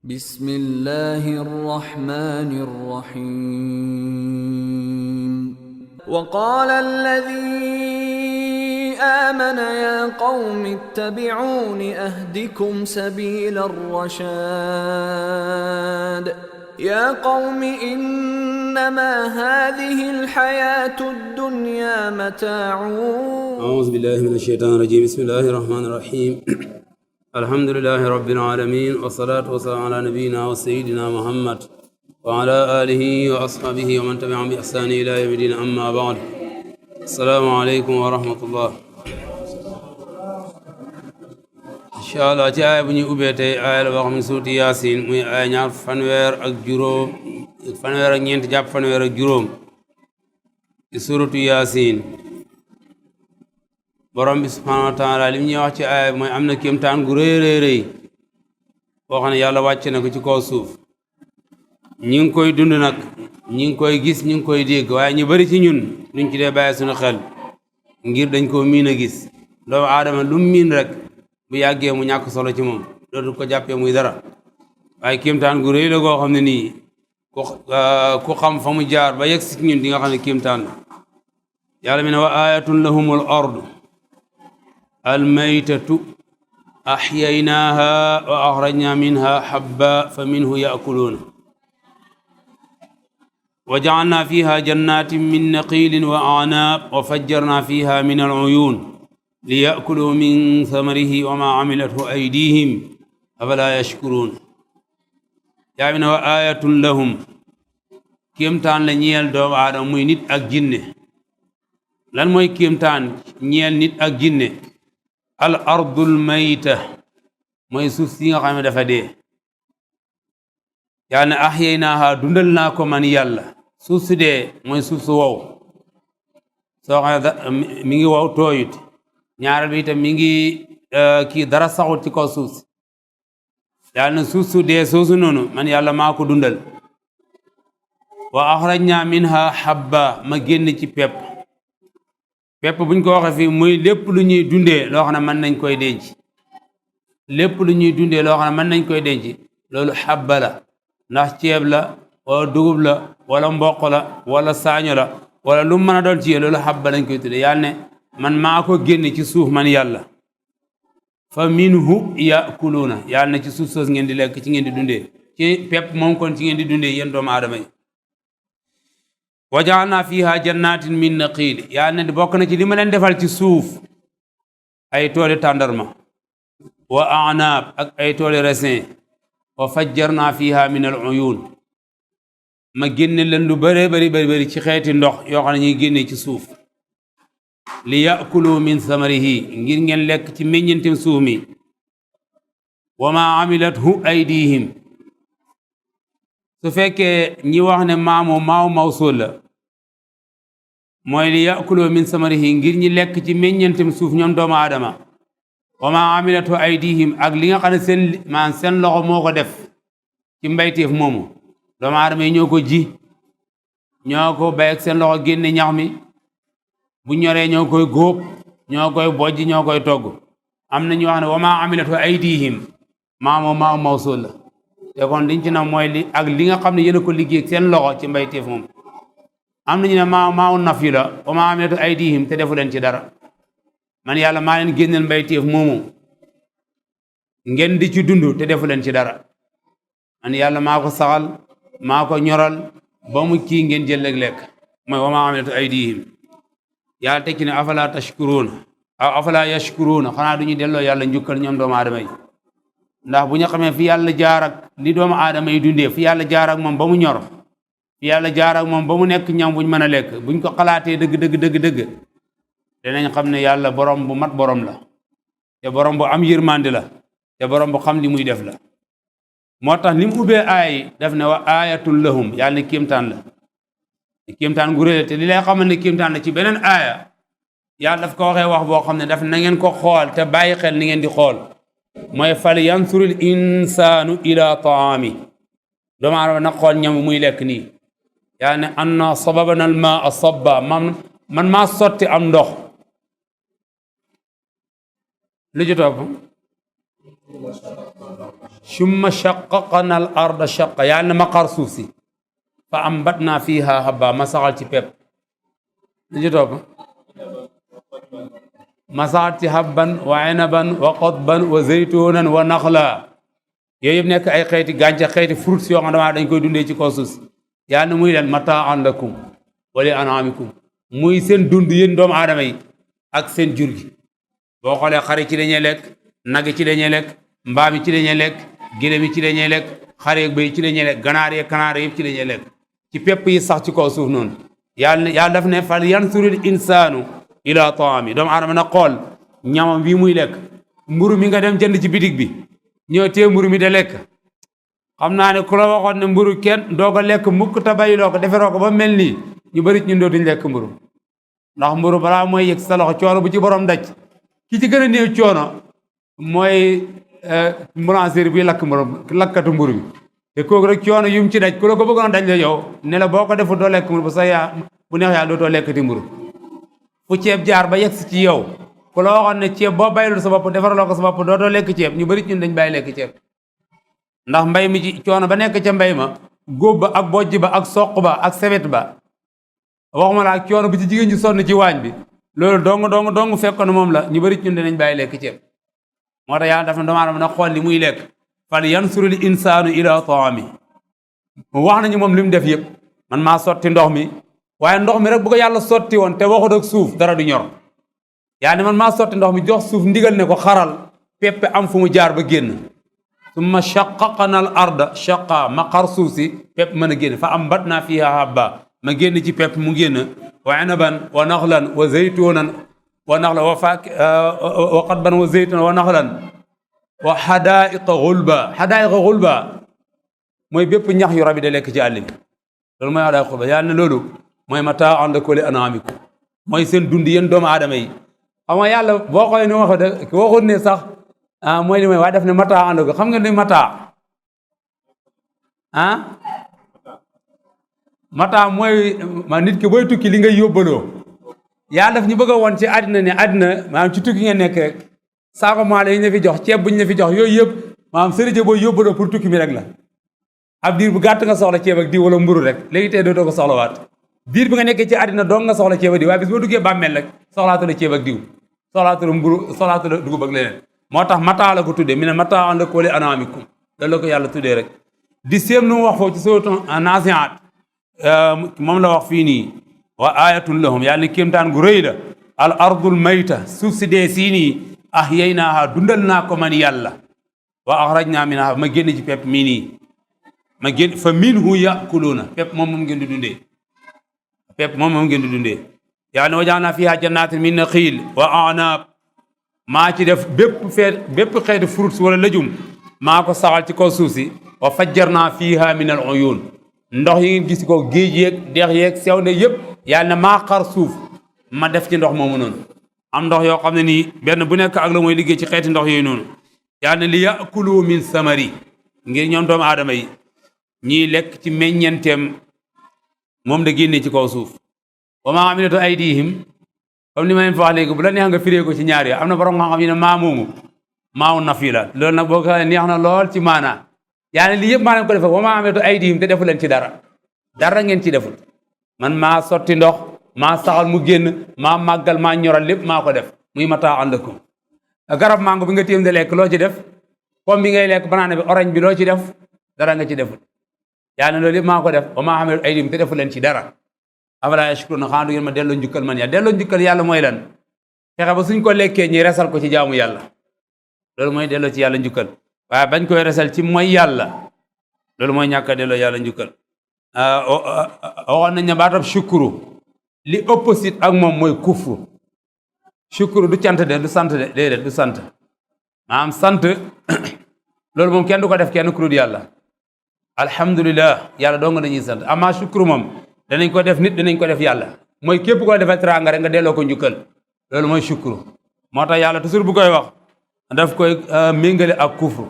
بسم الله الرحمن الرحيم وقال الذي آمن يا قوم اتبعون أهدكم سبيل الرشاد يا قوم إنما هذه الحياة الدنيا متاع أعوذ بالله من الشيطان الرجيم بسم الله الرحمن الرحيم الحمد لله رب العالمين والصلاة والسلام على نبينا وسيدنا محمد وعلى آله وأصحابه ومن تبعهم بإحسان إلى يوم الدين أما بعد السلام عليكم ورحمة الله إن شاء الله جاء بني أبيتي آية من سورة ياسين muy ay ñaar fanweer ak juróom fanweer ak ñeent jàpp fanweer ak juróom ci suratu Yaasin borom bi subhanahu wa taala li ñuy wax ci aaya mooy am na kéemtaan gu rëy rëy boo xam ne yàlla wàcce na ko ci kaw suuf ñi ngi koy dund nag ñi ngi koy gis ñi ngi koy dégg waaye ñu bari ci ñun duñ ci dee bàyyi suñu xel ngir dañ koo miin a gis doomu aadama lu mu miin rek bu yàggee mu ñàkk solo ci moom dootu ko jàppee muy dara waaye kéemtaan gu rëy la goo xam ne nii ku xam fa mu jaar ba yegg si ñun di nga xam ne kéemtaan la yàlla mi ne wa ayatun lahumul ardu الميتة أحييناها وأخرجنا منها حبا فمنه يأكلون وجعلنا فيها جنات من نخيل وأعناب وفجرنا فيها من العيون ليأكلوا من ثمره وما عملته أيديهم أفلا يشكرون يعني وآية لهم كيمتان لنيال دوم آدم موي نيت أك جنة لان موي كيمتان نيال نيت أك جنة al ardul mayta mooy suuf si nga xam ne dafa dee yaa ne ahyaynaaha dundal naa ko man yàlla suuf si dee mooy suuf su wow soo xam ne mi ngi wow tooyut ñaareel bi itam mi ngi kii dara saxut ci kaw suuf si yaa ne suuf su dee soosu noonu man yàlla maa ko dundal wa akhrajna minha habba ma génn ci pepp buñ ko waxee fii muy lépp lu ñuy dundee loo xam ne mën nañ koy denc lépp lu ñuy dundee loo xam ne mën nañ koy denc loolu xabba la ndax ceeb la wala dugub la wala mboq la wala saaño la wala lu mën a doon ci loolu xabba lañ koy tuddee yàlla ne man maa ko génne ci suuf man yàlla fa minhu yaakuluuna yàlla ne ci suuf soos ngeen di lekk ci ngeen di dundee ci pepp moom kon ci ngeen di dundee yéen doomu aadama yi wa ja'alna fiha jannatin min naqiil yàlla ne bokk na ci li ma leen defal ci suuf ay tooli tàndarma wa anaab ak ay tooli raisin wa fajjarna fiha min al uyun ma génne leen lu bëree bëri ci xeeti ndox yoo xam ne ñuy génne ci suuf li yakulu min samarihi ngir ngeen lekk ci meññentim suuf mi wa ma amilathu aydihim su fekkee ñi wax ne maaw mawsul la mooy li yakuloo min samarihi ngir ñi lekk ci meññentam suuf ñoom doomu aadama wa ma amilatu aydihim ak li nga xam ne seen loxo moo ko def ci mbayteef moomu doomu aadama yi ñoo ko ji ñoo ko bay ak seen loxo génne ñax mi bu ñoree ñoo koy góob ñoo koy bojj ñoo koy togg am na ñu wax ne wa ma amilatu aydihim maaw mawsul la te kon liñ ci na mooy li ak li nga xam ne yéen a ko liggéey seen loxo ci mbayteef moom am nañu ne maaw naf yi la wa maa amilatu aydihim te defu leen ci dara man yàlla maa leen génneel mbayteef moomu ngeen di ci dund te defu leen ci dara man yàlla maa ko saxal maa ko ñoral ba mu kii ngeen jël lekk mooy wa maa amilatu aydihim yàlla tekki ne afala tashkuruuna aw afala yashkuruuna xanaa duñu delloo yàlla njukkal ñoom doomu aadama yi ndax bu ñu xamee fi yàlla jaar ak li doomu aadama yi dundee fi yàlla jaar ak moom ba mu ñor fi yàlla jaar ak moom ba mu nekk ñam buñ mën a lekk buñ ko xalaatee dëgg danañ xam ne yàlla borom bu mat borom la te borom bu am yërmande la te borom bu xam li muy def la moo tax ni mu ubbee aay daf ne wa ayatul lahum yàlla ne kéemtaan la kéemtaan gu réy te li lay xamal ne kéemtaan la ci beneen aaya yàlla daf ko waxee wax boo xam ne daf na ngeen ko xool te bàyyi xel ni ngeen di xool mooy fal yansuril insaanu ila taami doomu aadama nag xool ñam muy lekk nii yaa ne anna sababana al maa sabba man maa sotti am ndox lu ci topp summa shaqqaqna al arda shaqqa yàlla na ma xar suuf si fa ambatna fiha habba ma saxal ci pepp li ci topp ma saxal ci habban wa inaban wa qotban wa zeytunan wa naxla yooyu yëpp nekk ay xeeti gàncax xeeti fruits yoo xam ne dañ koy dundee ci kaw suuf si yàlla na muy leen mataan lakum wa li an'amikum muy seen dund yéen doomu aadama yi ak seen jur gi boo xoolee xari ci dañuy lekk nag ci dañuy lekk mbaam yi ci dañuy lekk gëlëm yi ci dañuy lekk xar yeeg bëy ci dañuy lekk ganaar yeeg kanaar yëpp ci dañuy lekk ci pepp yi sax ci kaw suuf noonu yàlla daf ne fal yansuril insaanu ila taami doomu aadama na xool ñamam bii muy lekk mburu mi nga dem jënd ci bitig bi ñëw tee mburu mi de lekk xam naa ne ku la waxoon ne mburu kenn doo ko lekk mukk te bàyyiloo ko deferoo ko ba mel nii ñu bëri ñun dootuñ lekk mburu ndax mburu balaa mooy yëg sa loxo coono bu ci borom daj ki ci gën a néew coono mooy boulangerie bi lakkatu mburu bi te kooku rek coono yum ci daj ku la ko bëggoon daj la yow ne la boo ko deful doo lekk mburu bu sax yaa bu neex yaa dootoo lekkati mburu fu ceeb jaar ba yegg si ci yow ku la waxoon ne ceeb boo baylul sa bopp defaraloo ko sa bopp dootoo lekk ceeb ñu bëri ñun dañ bàyyi lekk ceeb ndax mbay mi ci coono ba nekk ca mbay ma góob ba ak bojj ba ak soq ba ak sewet ba waxuma la ak coono bu ci jigéen ñi sonn ci waañ bi loolu dong fekk na moom la ñu bëri ñun dinañ bàyyi lekk ceeb moo tax yàlla daf na doomu aadama na xool li muy lekk fal yansuril insaanu ila taami wax nañu moom li mu def yëpp man maa sotti ndox mi waaye ndox mi rek bu ko yàlla sotti woon te waxut ak suuf dara du ñor yaa ne man maa sotti ndox mi jox suuf ndigal ne ko xaral pepp am fu mu jaar ba génn summa shaqqaqna al arda shaqqa ma xar suuf si pepp mën a génn fa ambatna fiha habba ma génn ci pepp mu génn wa inaban wa naxlan wa zeytunan wa naxlan wa qadban wa zeytunan wa naxlan wa xadaaiqa xulba mooy bépp ñax yu rabi da lekk ci àll bi loolu mooy xadaaiqa xulba yàlla ne loolu mooy mataan lakum wa li an'aamikum mooy seen dund yéen doomu aadama yi xam nga yàlla boo xoolee ni waxut ne sax mooy li mooy waaye def ne mataan lakum xam nga ne mataa mooy ma nit ki booy tukki li ngay yóbbaloo yàlla daf ñu bëgg a woon ci àddina ne àddina maanaam ci tukki ngeen nekk rek saako maalo yi ñu la fi jox ceeb bu ñu la fi jox yooyu yëpp maanaam sërite booy yóbbaloo pour tukki mi rek la ab diir bu gàtt nga soxla ceeb ak diw wala mburu rek léegi tey dootoo ko soxlawaat diir bi nga nekkee ci àddina dong nga soxla ceeb ak diw waaye bis boo duggee bàmmeel rek soxlaatu la ceeb ak diw soxlaatu la mburu soxlaatu la dugub ak leneen moo tax mataa la ko tuddee mi ne mataa lakum wa li an'aamikum loolu la ko yàlla tuddee rek di séem nu mu wax foofu ci sourate Nazi'aat moom la wax fii nii wa ayatun lahum yàlla ne kéemtaan gu rëy la al ardul mayta suuf si dee sii nii ahyaynaaha dundal naa ko man yàlla wa axrajnaa minhaa ma génn ci pepp mii nii ma génn fa minhu yakuluuna pepp moom ngeen di dundee pepp moom ngeen di dundee yàlla ne wa ja'alnaa fiihaa jannaatin min naxiil wa a'naab maa ci def bépp xeetu fruits wala lëjum maa ko saxal ci kaw suuf si wa fajjarnaa fiihaa min al uyuun ndox yi ngeen gis ko géej yeeg dex yeeg sew ne yëpp yàlla ne maa xar suuf ma def ci ndox moomu noonu am ndox yoo xam ne nii benn bu nekk ak la mooy liggéey ci xeeti ndox yooyu noonu yàlla ne li yakulu min samari ngir ñoom doomu aadama yi ñiy lekk ci meññenteem moom da génnee ci kaw suuf wa maa amilatu aydihim comme ni ma leen fa wax léegi bu la neex nga firee ko ci ñaar am na borom nga xam ne maa moomu maaw nafi la loolu nag boo ko neex na lool ci maanaa yaa ne lii yëpp maa leen ko defee wa maa amilatu aydihim te defu leen ci dara ngeen ci deful man maa sotti ndox maa saxal mu génn maa màggal maa ñoral lépp maa ko def muy mataan lakum garab mango bi nga téem de lekk loo ci def pomme bi ngay lekk banaana bi orange bi loo ci def dara nga ci deful yaa ne loolu yëpp maa ko def wa maa amilatu aydihim te defu leen ci dara afalaa yashkuruun xanaa du ngeen ma delloo njukkal man yàlla delloo njukkal yàlla mooy lan fexe ba suñ ko lekkee ñi resal ko ci jaamu yàlla loolu mooy delloo ci yàlla njukkal waaye bañ koy resal ci mooy yàlla loolu mooy ñàkk a delloo yàlla njukkal waxoon nañ ne baatab shukuru li opposite ak moom mooy kufru shukuru du cant de du sant de déedéet du sant maanaam sant loolu moom kenn du ko def kenn ku dul yàlla alhamdulillah yàlla dong dañuy sant ama shukuru moom danañ ko def nit danañ ko def yàlla mooy képp ko defee teraanga rek nga delloo ko njukkal loolu mooy shukuru moo tax yàlla toujours bu koy wax daf koy méngale ak kufru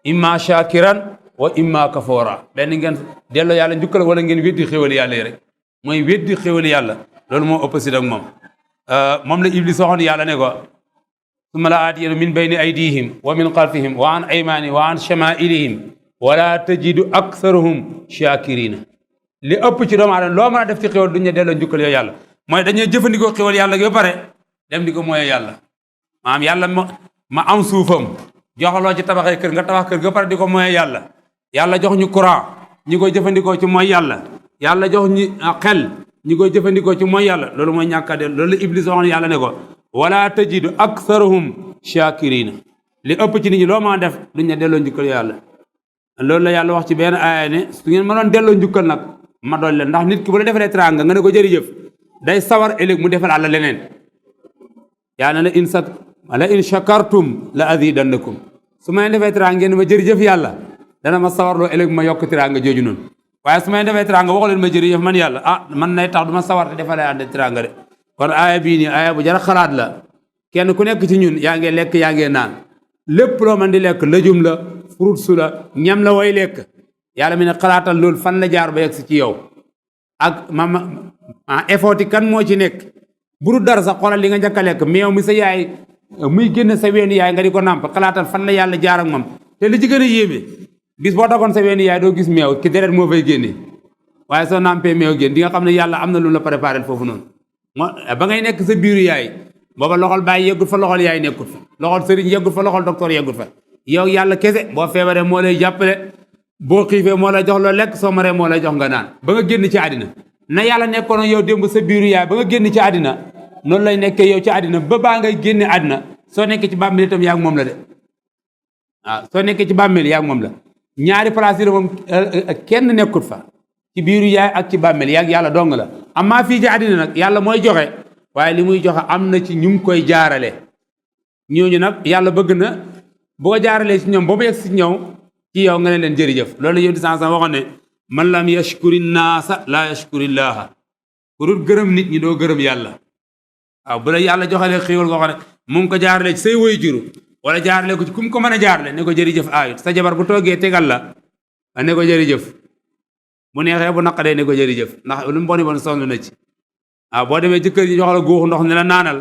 imma shakiran wa imma kafora benn ngeen delloo yàlla njukkal wala ngeen weddi xéwali yàlla yi rek mooy weddi xéwali yàlla loolu moo opposite ak moom moom la Iblis waxoon yàlla ne ko summa la aatiyannahum min bayni aydihim wa min xalfihim wa an aymanihim wa an shamailihim wala tajidu aktharahum shakirina li ëpp ci doomu aadama loo mën a def ci xéwal duñ ne delloo njukkal yow yàlla mooy dañuy jëfandikoo xéwal yàlla gi ba pare dem di ko mooyee yàlla maanaam yàlla ma am suufam joxaloo ci tabaxee kër nga tabax kër ga pare di ko mooyee yàlla yàlla jox ñu courant ñi koy jëfandikoo ci mooy yàlla yàlla jox ñi xel ñi koy jëfandikoo ci mooy yàlla loolu mooy ñàkk a dellu loolu la Iblis waxoon yàlla ne ko wala tajidu aktharahum shakirina li ëpp ci nit ñi loo mën a def duñ ne delloo njukkal yàlla loolu la yàlla wax ci benn aaya ne su ngeen mënoon delloo njukkal nag ma dool leen ndax nit ki bu la defalee teraanga nga ne ko jërëjëf day sawar ëllëg mu defal àlla leneen yàlla la in shakartum la azidannakum su ma leen defee teraanga ngeen ma jërëjëf yàlla dana ma sawarloo ëllëg ma yokk teraanga jooju noonu waaye su ma leen defee teraanga waxu leen ma jërëjëf man yàlla man nay tax du ma sawar te defalee ànd teraanga de kon aaya bii nii aaya bu jara xalaat la kenn ku nekk ci ñun yaa ngi lekk yaa ngi naan lépp loo man di lekk lëjum la fruit su la ñam la way lekk yàlla mi ne xalaatal loolu fan la jaar ba yegg si ci yow ak effort yi kan moo ci nekk buru dara sax xoolal li nga njëkk a lekk meew mi sa yaay muy génn sa weenu yaay nga di ko nàmp xalaatal fan la yàlla jaar ak moom te li ci gën a yéeme bis boo dagoon sa weenu yaay doo gis meew ki deret moo fay génne waaye soo nàmpee meew génn di nga xam ne yàlla am na lu la préparé foofu noonu ba ngay nekk sa biiru yaay booba loxol bàyyi yeggul fa loxol yaay nekkul fa loxol sëriñ yeggul fa loxol docteur yeggul fa yow yàlla kese boo feebaree moo lay jàppale boo xiifee moo lay jox loo lekk soo maree moo lay jox nga naan ba nga génn ci àddina na yàlla nekkoon yow démb sa biiru yaay ba nga génn ci àddina noonu lay nekkee yow ci àddina ba baa ngay génne àddina soo nekkee ci bàmmeel itam yaa ngi moom la de waaw soo nekkee ci bàmmeel yaa ngi moom la ñaari place yi la moom kenn nekkut fa ci biiru yaay ak ci bàmmeel yaa yàlla dong la amaa fii ci àddina nag yàlla mooy joxe waaye li muy joxe am na ci ñu ngi koy jaarale ñooñu nag yàlla bëgg na boo jaaralee ci ñoom boobu yegg si ñëw ci yow nga ne leen jërëjëf loolu yéen di sansa waxoon ne man lam yashkuri naasa laa yashkurillaaha ku dul gërëm nit ñi doo gërëm yàlla waaw bu la yàlla joxalee xéewal goo xam ne mu ngi ko jaaralee ci say waajur wala jaarale ko ci ku mu ko mën a jaarale ne ko jërëjëf aayut sa jabar bu toogee tegal la ne ko jërëjëf bu neexee bu naqadee ne ko jërëjëf ndax lu mu boni bon sonn na ci waaw boo demee ci kër gi jox la góoxu ndox ne la naanal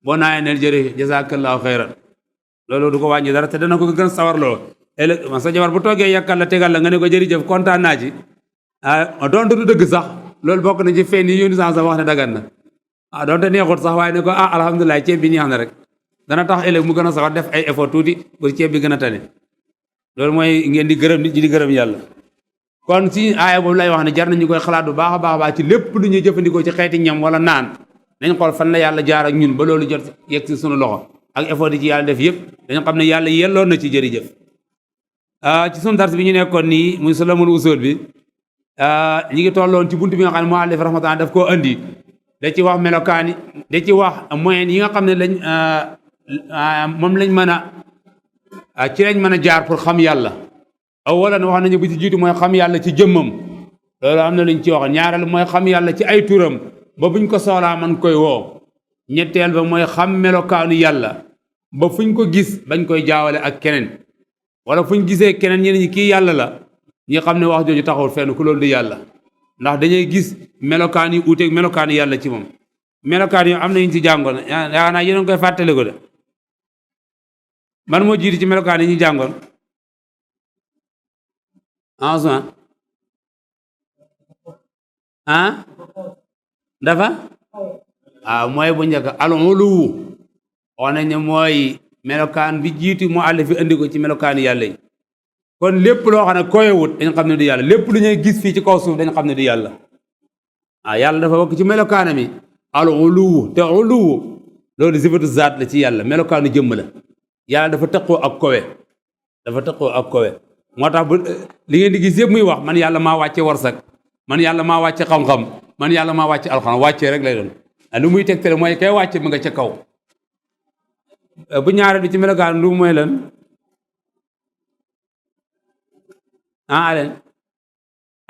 boo naayee neel jërëjëf jazaakallaahu xayran loolu du ko wàññi dara te dana ko gën sawar loo ëllëg sa jabar bu toogee yàkkal la tegal la nga ne ko jërëjëf kontaan naa ci donte du dëgg sax loolu bokk na ci fenn yi yónni sax wax ne dagan na donte neexut sax waaye ne ko alhamdulilah ceeb bi neex na rek dana tax ëllëg mu gën a sawar def ay effort tuuti pour ceeb bi gën a tane loolu mooy ngeen di gërëm nit ñi di gërëm yàlla kon si aaya boobu lay wax ne jar nañu koy xalaat bu baax a baax ci lépp lu ñuy jëfandikoo ci xeeti ñam wala naan nañ xool fan la yàlla jaar ak ñun ba loolu jot yegg si sunu loxo ak effort yi ci yàlla def yëpp dañu xam ne yàlla yelloon na ci jërëjëf ci sunu dars bi ñu nekkoon nii muy Sulamul Usul bi ñi ngi tolloon ci buntu bi nga xam ne moo àllif rahmatulah daf koo andi da ci wax melokaani da ci wax moyen yi nga xam ne lañ moom lañ mën a ci lañ mën a jaar pour xam yàlla awalan wax nañu bu ci jiitu mooy xam yàlla ci jëmmam loolu am na luñ ci wax ñaareel mooy xam yàlla ci ay turam ba buñ ko soxlaa man koy woo ñetteel ba mooy xam melokaanu yàlla ba fuñ ko gis bañ koy jaawale ak keneen wala fuñ gisee keneen ñeneen ñi kii yàlla la ñi xam ne wax jooju taxawul fenn ku loolu di yàlla ndax dañuy gis melokaan yi uuteeg melokaanu yàlla ci moom melokaan yi am na ñu ci jàngoon yaakaar naa yéen a ngi koy fàttale ko de man moo jiitu ci melokaan yi ñu jàngoon Ousmane dafa mooy bu njëkk al-uluw wax nañ ne mooy melokaan bi jiitu mu àll fi andi ko ci melokaanu yàlla yi kon lépp loo xam ne koyewut dañ xam ne du yàlla lépp lu ñuy gis fii ci kaw suuf dañ xam ne du yàlla yàlla dafa bokk ci melokaanam yi al-uluw te uluw loolu sifatu zaat la ci yàlla melokaanu jëmm la yàlla dafa tëqoo ak kowe moo tax bu li ngeen di gis yëpp muy wax man yàlla maa wàcce warsak man yàlla maa wàcce xam-xam man yàlla maa wàcce alxuraan wàccee rek lay doon lu muy tegtale mooy kay wàcce mu nga ca kaw bu ñaareel bi ci melokaan lu mooy lan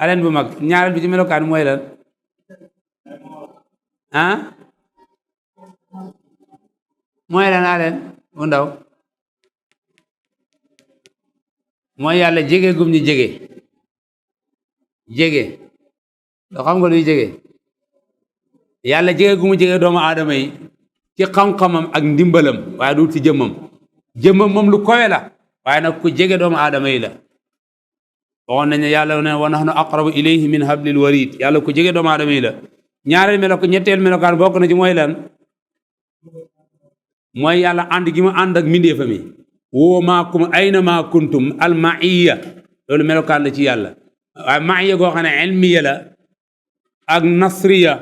aleen bu mag ñaareel bi ci melokaan mooy lan mooy lan aleen bu ndaw mooy yàlla jege gum ñu jege doo xam nga luy jege yàlla jege gumu jege doomu aadama yi ci xam-xamam ak ndimbalam waaye du ci jëmmam moom lu kowe la waaye nag ku jege doomu aadama yi la waxoon nañ ne yàlla ne wa nahnu aqrabu ilayhi min hablil warid yàlla ku jege doomu aadama yi la ñetteel melokaan bokk na ci mooy lan mooy yàlla ànd gi mu ànd ak mbindeefam yi woo maakum ayna maa kuntum al maiya loolu melokaan la ci yàlla waaye maiya goo xam ne ilmiya la ak nasriya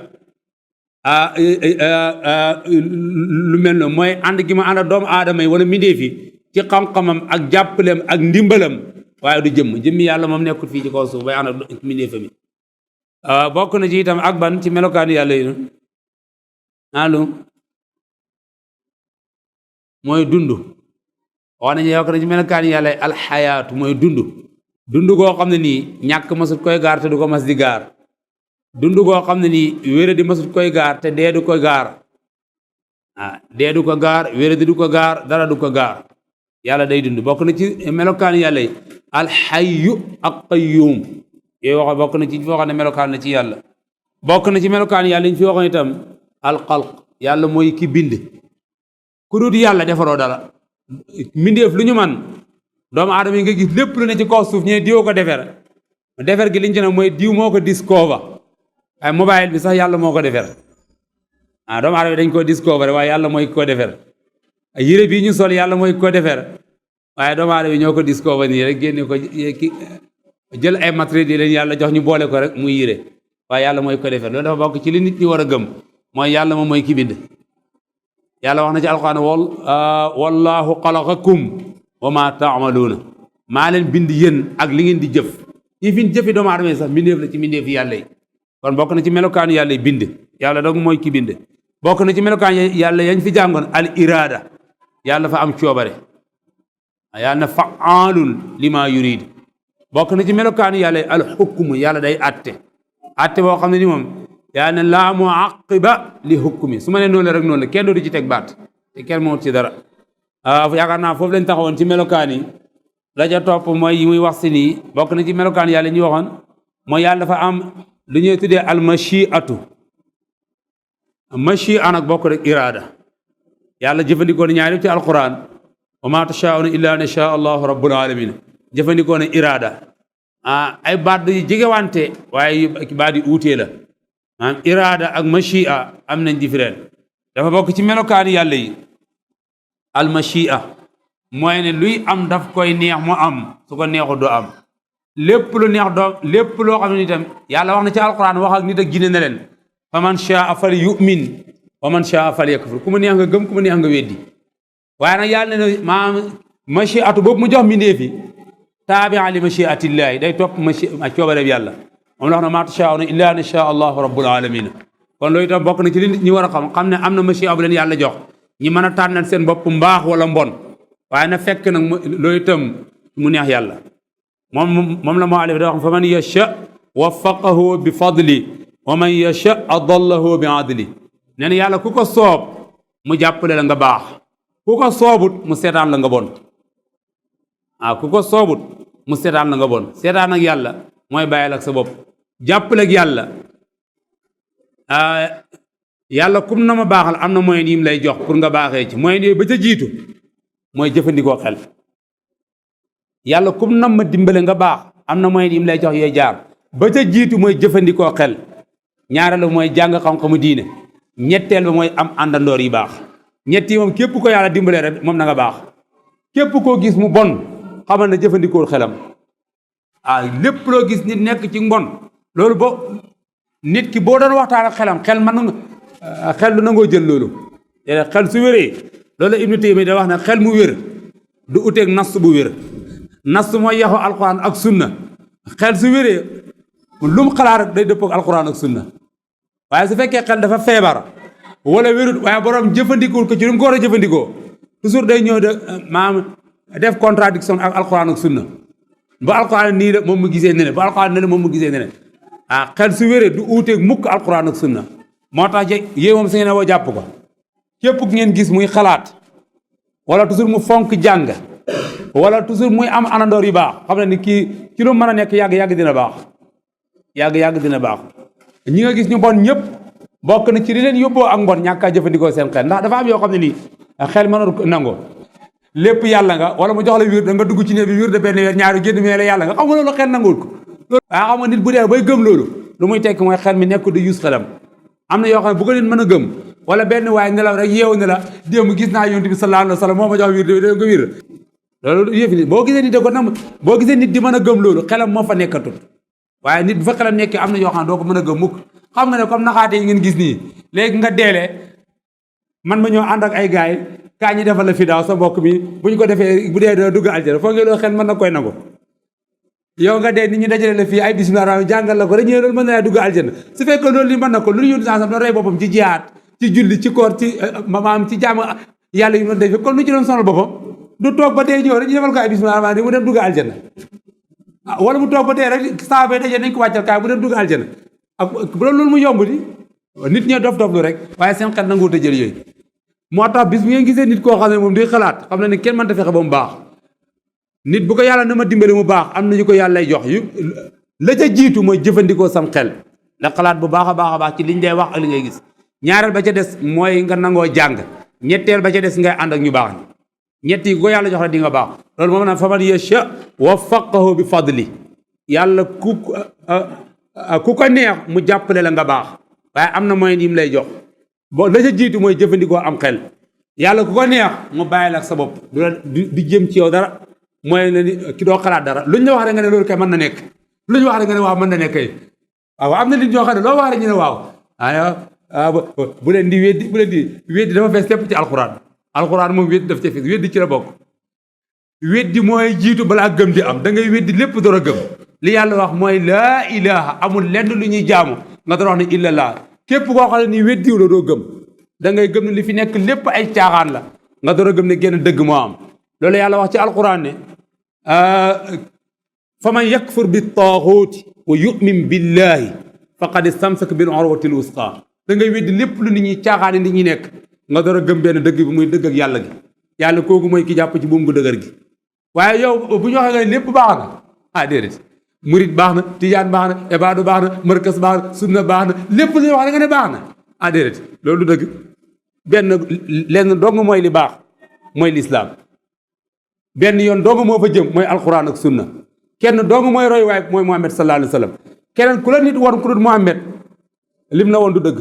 lu mel noonu mooy ànd gi mu ànd ak doomu aadama yi wala mbindeef yi ci xam-xamam ak jàppaleem ak ndimbalam waaye du jëmmi yàlla moom nekkul fii ci kaw suuf bay ànd ak mbindeefam yi bokk na ci itam ak ban ci melokaan yàlla yi allo mooy dund wax nañu yokk na ci melokaan yàlla alxayaatu mooy dund goo xam ne nii ñàkk masut koy gaar te du ko mas di gaar dund goo xam ne nii wére di masut koy gaar te dee du ko gaar dee du ko gaar wére di du ko gaar dara du ko gaar yàlla day dund bokk na ci melokaan yàlla yi alxayyu ak qayyum yooyu wax bokk na ci foo xam ne melokaan la ci yàlla bokk na ci melokaan yàlla ñu fi waxoon itam alxalq yàlla mooy ki bind ku dut yàlla defaroo dara mbindeef lu ñu man doomu aadama yi nga gis lépp lu ne ci kaw suuf ñu ne diw ko defer gi liñ ci ne mooy diw moo ko discover waaye mobile bi sax yàlla moo ko defer doomu aadama yi dañ ko discover waaye yàlla mooy ko defer yére bii ñu sol yàlla mooy ko defer waaye doomu aadama yi ñoo ko discover nii rek génne ko jël ay matériel yi leen yàlla jox ñu boole ko rek muy yére waaye yàlla mooy ko defer loolu dafa bokk ci li nit ñi war a gëm mooy yàlla moom mooy ki bind yàlla wax na ci alquran wallahu xalaqakum wa ma taamaluuna maa leen bind yéen ak li ngeen di jëf yi fi jëfi doomu aadama yi sax mbindeef la ci mbindeef yàlla yi kon bokk na ci melokaanu yàlla yi bind yàlla dong mooy ki bind bokk na ci melokaan yàlla yañ fi jàngoon al irada yàlla fa am coobare yàlla na faalun lima yurid bokk na ci melokaanu yàlla al xukmu yàlla day atte boo xam ne ni moom yàlla ne laa muaqiba li hukmi su ma ne noonu la rek noonu la kenn dootu ci teg baat te kenn moo ci dara yaakaar naa foofu lañ taxawoon ci melokaan yi la ca topp mooy yi muy wax si nii bokk na ci melokaan yàlla ñuy waxoon mooy yàlla dafa am lu ñuy tuddee al machiatu machia nag bokk rek irada yàlla jëfandikoo ne ñaari ci alquran wa ma tashauna illa an yasha allahu rabbul alamin jëfandikoo ne irada ay baat yu jegewante waaye baat yu uutee la maanaam irada ak machia am nañ différent dafa bokk ci melokaani yàlla yi al machia mooy ne luy am daf koy neex mu am su ko neexu du am lépp lu neex doo lépp loo xam ne itam yàlla wax na ci alquran wax ak nit ak jinne ne leen fa man shaa fal yu'min wa man shaa fal yakfur ku mu neex nga gëm ku mu neex nga weddi waaye nag yàlla ne maanaam machiatu boobu mu jox mbindeef yi taabia li machiatillahi day topp coobareeb yàlla moom la wax na maa tashaa'uuna illaa an yashaa allahu rabbul alamin kon loolu itam bokk na ci li nit ñi war a xam ne am na machia bu leen yàlla jox ñi mën a tànnal seen bopp mbaax wala mbon waaye na fekk nag loolu itam mu neex yàlla moom la moo alif da wax fa man yasha waffaqahu bi fadli wa man yasha adallahu bi adli nee na yàlla ku ko soob mu jàppale la nga baax ku ko soobut mu seetaan la nga bon ku ko soobut mu seetaan la nga bon seetaan ak yàlla mooy bàyyil ak sa bopp jàppale ak yàlla yàlla kum na ma baaxal am na moyen yi mu lay jox pour nga baaxee ci moyen yooyu ba ca jiitu mooy jëfandikoo xel yàlla kum na ma dimbale nga baax am na moyen yi mu lay jox yooyu jaar ba ca jiitu mooy jëfandikoo xel ñaareelu mooy jàng xam-xamu diine ñetteel ba mooy am àndandoor yi baax ñett yi moom képp ko yàlla dimbalee rek moom na nga baax képp koo gis mu bon xamal na jëfandikoo xelam lépp loo gis nit nekk ci mbon loolu nit ki boo doon waxtaan ak xelam xel du nangoo jël loolu xel su wéree loolu Ibnu Taymiya da wax ne xel mu wér du uteeg nas bu wér nas mooy yaxu alquran ak sunna xel su wéree lu mu xalaat rek day dëppoo ak alquran ak sunna waaye su fekkee xel dafa feebar wala wérut waaye borom jëfandikoo ko ci lu mu ko war a jëfandikoo toujours day ñëw de maanaam def contradiction ak alquran ak sunna ba alquran nii la moom mu gisee ne ba alquran ne la moom mu gisee ne xel su wéree du uuteeg mukk alquran ak sunna moo tax yéen moom su ngeen woo jàpp ko képp ku ngeen gis muy xalaat wala toujours mu fonk jàng wala toujours muy am anandoor yu baax xam ne ni kii ci lu mën a nekk yàgg-yàgg dina baax yàgg-yàgg dina baax ñi nga gis ñu bon ñëpp bokk na ci li leen yóbboo ak mbon ñàkk a jëfandikoo seen xel ndax dafa am yoo xam ne nii xel mënul nango lépp yàlla nga wala mu jox la wirde nga dugg ci ne bi wirde benn weer ñaari génn mee la yàlla nga xam nga loolu xel nanguwul ko waaye xam nga nit bu dee bay gëm loolu lu muy tekki mooy xel mi nekk di use xelam am na yoo xam ne bu ko nit mën a gëm wala benn waaye nelaw rek yeewu ne la démb gis naa yonent bi sallallahu alayhi wa sallam moo ma jox wirde da nga wir loolu yëfi nit boo gisee nit da ko nam boo gisee nit di mën a gëm loolu xelam moo fa nekkatul waaye nit bu fa xelam nekkee am na yoo xam ne doo ko mën a gëm mukk xam nga ne comme naxaate yi ngeen gis nii léegi nga deelee man ma ñëw ànd ak ay gaay kaa ñi defal la fi daaw sa mbokk mi bu ñu ko defee bu dee doo dugg aljana foog nga loolu xel mën na koy nangu yow nga dee nit ñi dajale la fii ay bismillah rahmaan jàngal la ko rek ñëw loolu mën na laa dugg aljana su fekkee loolu li mën na ko lu ñu sansam doon rey boppam ci jihaad ci julli ci koor ci maam ci jaamu yàlla yu doon def kon lu ci doon sonal boppam du toog ba dee ñëw rek ñu defal ko ay bismillah rahmaan mu dem dugg aljana wala mu toog ba dee rek saaba yi daje nañ ko wàccal kaay mu dem dugg aljana ak bu loolu mu yomb di nit ñee dof lu rek waaye seen xel nanguwut a jël yooyu moo tax bis bu ngeen gisee nit koo xam ne moom di xalaat xam na ne kenn mënta fexe ba mu baax nit bu ko yàlla na ma dimbali mu baax am na ñu ko yàlla lay jox yu la ca jiitu mooy jëfandikoo sam xel la xalaat bu baax a baax ci liñ day wax ak li ngay gis ñaareel ba ca des mooy nga nangoo jàng ñetteel ba ca des ngay ànd ak ñu baax ni ñett yi ko yàlla jox la di nga baax loolu moom naan faman yasha waffaqahu bi fadli yàlla ku ko neex mu jàppale la nga baax waaye am na moyen yi mu lay jox bon la ca jiitu mooy jëfandikoo am xel yàlla ku ko neex mu bàyyi la ak sa bopp du jëm ci yow dara mooy ne ni ki doo xalaat dara luñ la wax rek nga ne loolu kay mën na nekk luñ wax rek nga ne waaw mën na nekk kay waaw am na nit ñoo xam ne loo wax rek ñu ne waaw bu leen di weddi dafa fees tepp ci alxuraan moom weddi daf ca fees weddi ci la bokk weddi mooy jiitu balaa gëm di am da ngay weddi lépp door a gëm li yàlla wax mooy laa ilaha amul lenn lu ñuy jaamu nga doon wax ne illallah képp koo xam ne nii weddiw la doo gëm da ngay gëm ne li fi nekk lépp ay caaxaan la nga door a gëm ne genn dëgg moo am loolu yàlla wax ci alquran ne fa man yakfur bi taaxuuti wa yumin billahi faqad istamsaka bil urwatil wusqa da ngay weddi lépp lu nit ñi caaxaan nit ñi nekk nga door a gëm benn dëgg bi muy dëgg ak yàlla gi yàlla kooku mooy ki jàpp ci buum gu dëgër gi waaye yow bu ñu waxee nga lépp baax na ah déedéet murit baax na tijaan baax na ebaadu baax na markas baax na sunna baax na lépp lu ñuy wax da nga ne baax na ah déedéet loolu du dëgg benn lenn dong mooy li baax mooy lislaam benn yoon dong moo fa jëm mooy alquran ak sunna kenn dong mooy roy waay mooy Muhammad sallallahu alayhi wa sallam keneen ku la nit war ku dul Muhammad lim la woon du dëgg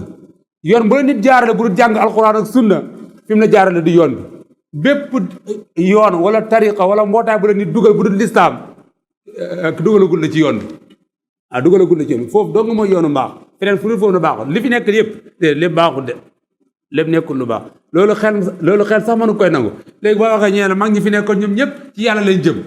yoon bu la nit jaarale bu dul jàng alquran ak sunna fi mu la jaarale du yoon bi bépp yoon wala tariqa wala mbootaay bu la nit dugal bu dul lislaam dugalagul la ci yoon bi dugalagul la ci yoon bi foofu dong mooy yoonu mbaax feneen fu dul foofu na baaxul li fi nekk yëpp lépp baaxul de lépp nekkul lu baax loolu xel sax mënu koy nangu léegi boo waxee ñee ne mag ñi fi nekkoon ñoom ñëpp ci yàlla lañ jëm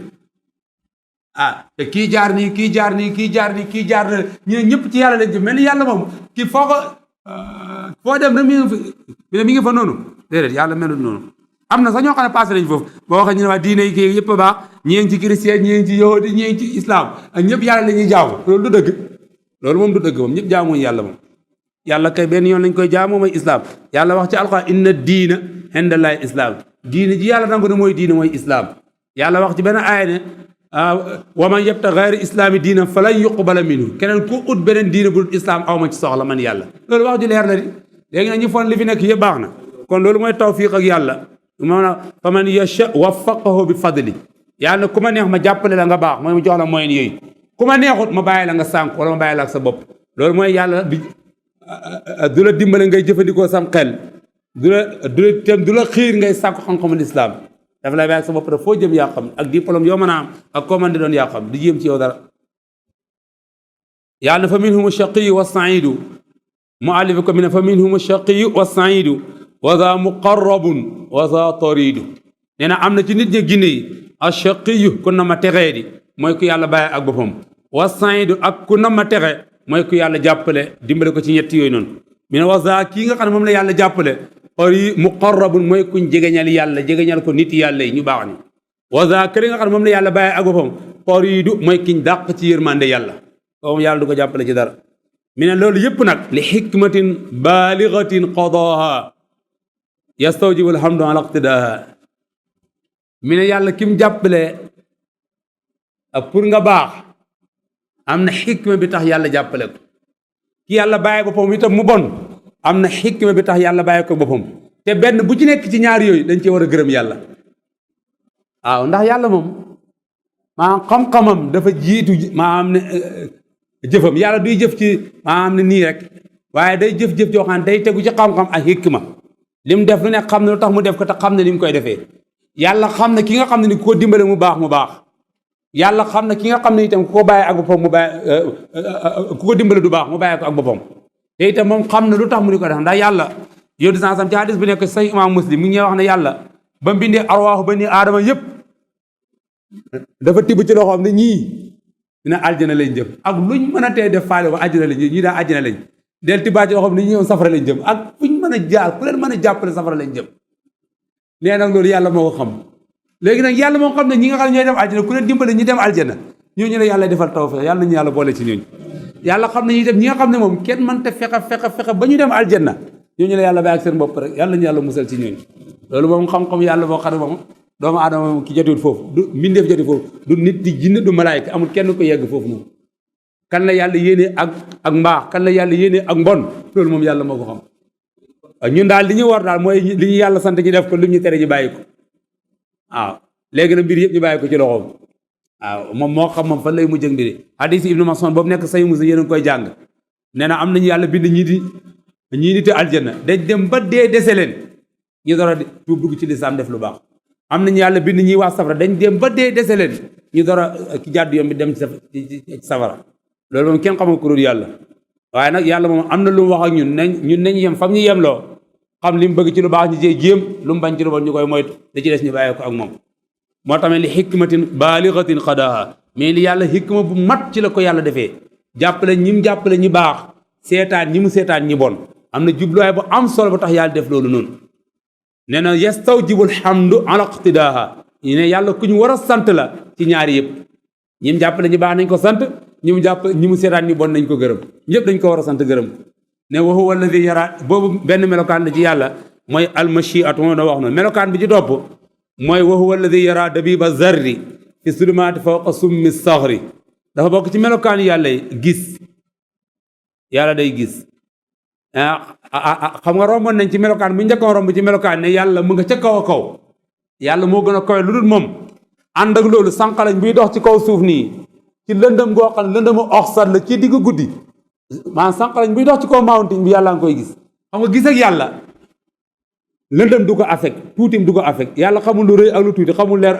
te kii jaar nii kii jaar nii kii jaar nii kii jaar na ñu ne ñëpp ci yàlla lañ jëm mel ni yàlla moom kii foo dem rek mi ngi fa noonu déedéet yàlla melul noonu am na sax ñoo xam ne passé nañ foofu boo waxee ñu ne waa diine yi kii yëpp a baax ñii ngi ci chrétien ñii ngi ci yahudi ñii ngi ci islam ak ñëpp yàlla la ñuy jaamu loolu du dëgg loolu moom du dëgg moom ñëpp jaamuñ yàlla moom yàlla kay benn yoon lañ koy jaamoo mooy islam yàlla wax ci alquran inna diina indallahi islam diine ji yàlla nangu ne mooy diine mooy islam yàlla wax ci benn aaya ne wa man yabta gayri islaami diina falan yuqbala minhu keneen ku ut beneen diine bu dul islam aw ma ci soxla man yàlla loolu wax ju leer la di léegi nag ñu foon li fi nekk yëpp baax na kon loolu mooy tawfiq ak yàlla maanaam fa man yasha waffaqahu bi fadli yàlla ku ma neex ma jàppale la nga baax mooy mu jox la moyen yooyu ku ma neexut ma bàyyi la nga sànk wala ma bàyyi la ak sa bopp loolu mooy yàlla du la dimbale ngay jëfandikoo sam xel du la xiir ngay sàkku xam-xamul islam dafa lay bàyyi ak sa bopp daf foo jëm yaa xam ak diplôme yoo mën a am ak koo mën di doon yaa xam di jéem ci yow dara yàlla fa minhum shaqiyu wa saidu muallif ko mi ne fa minhum shaqiyu wa saidu wa za muqarrabun wa za taridu nee na am na ci nit ñi ginne yi a shaqiyu ku na ma texee di mooy ku yàlla bàyyi ak boppam wa saidu ak ku na ma texe mooy ku yàlla jàppale dimbale ko ci ñetti yooyu noonu mi ne wa za kii nga xam ne moom la yàlla jàppale ori muqarrabun mooy kuñ jegeñal yàlla jegeñal ko nit yàlla yi ñu baax ni wa za këri nga xam ne moom la yàlla bàyyi ak boppam taridu mooy kiñ dàq ci yërmande yàlla kooku yàlla du ko jàppale ci dara mi ne loolu yëpp nag li xikmatin baaligatin qadaha yastawjibu alhamdu ala iqtidaha mi ne yàlla kim jàppale pour nga baax am na xikma bi tax yàlla jàppale ko ki yàlla bàyyi boppam itam mu bon am na xikma bi tax yàlla bàyyi ko boppam te benn bu ci nekk ci ñaar yooyu dañ cee war a gërëm yàlla waaw ndax yàlla moom maanaam xam-xamam dafa jiitu maanaam ne jëfam yàlla duy jëf ci maanaam ne nii rek waaye day jëf-jëf joo xam ne day tegu ci xam-xam ak xikma li mu def lu nekk xam ne lu tax mu def ko te xam ne ni mu koy defee yàlla xam ne ki nga xam ne ni ku ko dimbale mu baax yàlla xam ne ki nga xam ne itam ku ko bàyyi ak boppam mu bàyyi ku ko dimbale du baax mu bàyyi ko ak boppam te itam moom xam ne lu tax mu di ko def ndax yàlla yow di sansam ci hadis bu nekk say imam muslim mi ngi wax ne yàlla ba mu bindee arwaaxu ba ni aadama yëpp dafa tibb ci loxoom ne ñii dina aljana lañ jëm ak luñ mën a tee def faale ba aljana lañ jëm ñii daa aljana lañ del tibbaa ci loxoom ne ñi safara lañ jëm ak fuñ mën a jaar ku leen mën a jàppale safara lañ jëm nee nag loolu yàlla moo ko xam léegi nag yàlla moo xam ne ñi nga xam ne ñooy dem aljana ku leen dimbale ñi dem aljana ñooñu la yàlla defal tawfeex yàlla nañu yàlla boole ci ñooñu yàlla xam ne ñi dem ñi nga xam ne moom kenn mënta fexe ba ñu dem aljanna ñooñu la yàlla bàyyi ak seen bopp rek yàlla nañu yàlla musal ci ñooñu loolu moom xam-xam yàlla boo xam ne moom doomu aadama moom ki jotul foofu du mbindeef jotul foofu du nit di jinne du malaayka amul kenn ko yegg foofu moom kan la yàlla yéenee ak mbaax kan la yàlla yéenee ak mbon loolu moom yàlla moo ko xam ñun daal li ñu war daal mooy li ñu yàlla sant ñu def ko lu ñu tere ñu bàyyi ko waaw léegi nag mbir yëpp ñu bàyyi ko ci loxoom waaw moom moo xam moom fan lay mujj ak mbiri hadis ibnu Mas'ud boobu nekk say musa yéen a ngi koy jàng nee na am nañu yàlla bind ñii niti aljanna dañ dem ba dee dese leen ñu door a tuub dugg ci lislaam def lu baax am nañu yàlla bind ñi waa safara dañ dem ba dee dese leen ñu door a ki jàddu yoon bi dem ci safara loolu moom kenn xamul ku dul yàlla waaye nag yàlla moom am na lu mu wax ak ñun nañ yem fam ñu yemloo xam li mu bëgg ci lu baax ñu cee jéem lu mu bañ ci lu bon ñu koy moytu da ci des ñu bàyyi ko ak moom moo tamit li xikmatin baaligatin xadaha mais li yàlla xikma bu mat ci la ko yàlla defee jàppale ñi baax seetaan ñi mu seetaan ñi bon am na jubluwaay bu am solo ba tax yàlla def loolu noonu nee na yastawjibul hamdu ala iqtidaha ñu ne yàlla ku ñu war a sant la ci ñaari yëpp ñi mu jàppale ñi baax nañ ko sant ñi mu seetaan ñi bon nañ ko gërëm ñëpp dañ ko war a sant gërëm ne wa huwa alladi yara boobu benn melokaan la ci yàlla mooy almashiatu moo na wax noonu melokaan bi ci topp mooy wa huwa alladi yara dabiba zarri fi sulumaati fawqa summi saxri dafa bokk ci melokaan yàlla yi gis yàlla day gis xam nga romboon nañ ci melokaan bu njëkkoon romb ci melokaan ne yàlla mu nga ca kaw a kaw yàlla moo gën a kawe lu dul moom ànd ak loolu sànqalañ buy dox ci kaw suuf nii ci lëndëm goo xam ne lëndëmu oxsat la ci diggu guddi maanaam sànqalañ buy dox ci kaw mountain bi yàlla nga koy gis xam nga gis ak yàlla lëndëm du ko affect tuutim du ko affect yàlla xamul lu rëy ak lu tuuti xamul leer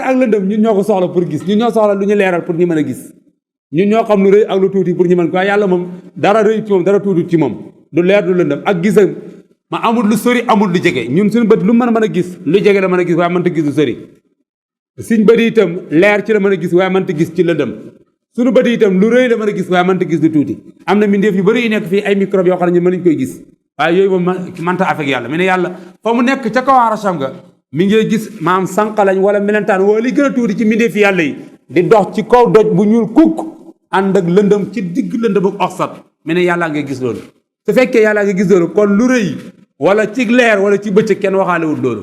ak lëndëm ñun ñoo ko soxla pour gis ñun ñoo soxla lu ñu leeral pour ñu mën a gis ñun ñoo xam lu rëy ak lu tuuti pour ñu mën ko waaye yàlla moom dara rëy ci moom dara tuuti ci moom du leer du lëndëm ak gisam ma amul lu sori amul lu jege ñun suñu bët lu mën a gis lu jege la mën a gis waaye mënta gis lu sori suñ bët itam leer ci la mën a gis waaye mënta gis ci lëndëm suñu bët itam lu rëy la mën a gis waaye mënta gis lu tuuti am na mbindeef yu bëri yu nekk fii ay microbe yoo xam ne ñu mën nañu koy gis waaye yooyu moom mënta affect yàlla mi ne yàlla fa mu nekk ca kaw arasam nga mi ngi gis maam sànqalañ wala melentaan wala li gën a tuuti ci mbindeef fi yàlla yi di dox ci kaw doj bu ñuul kukk ànd ak lëndëm ci digg lëndëm ak oxsat mi ne yàllaa ngay gis loolu su fekkee yàllaa ngay gis loolu kon lu rëy wala ci leer wala ci bëccëg kenn waxaalewul loolu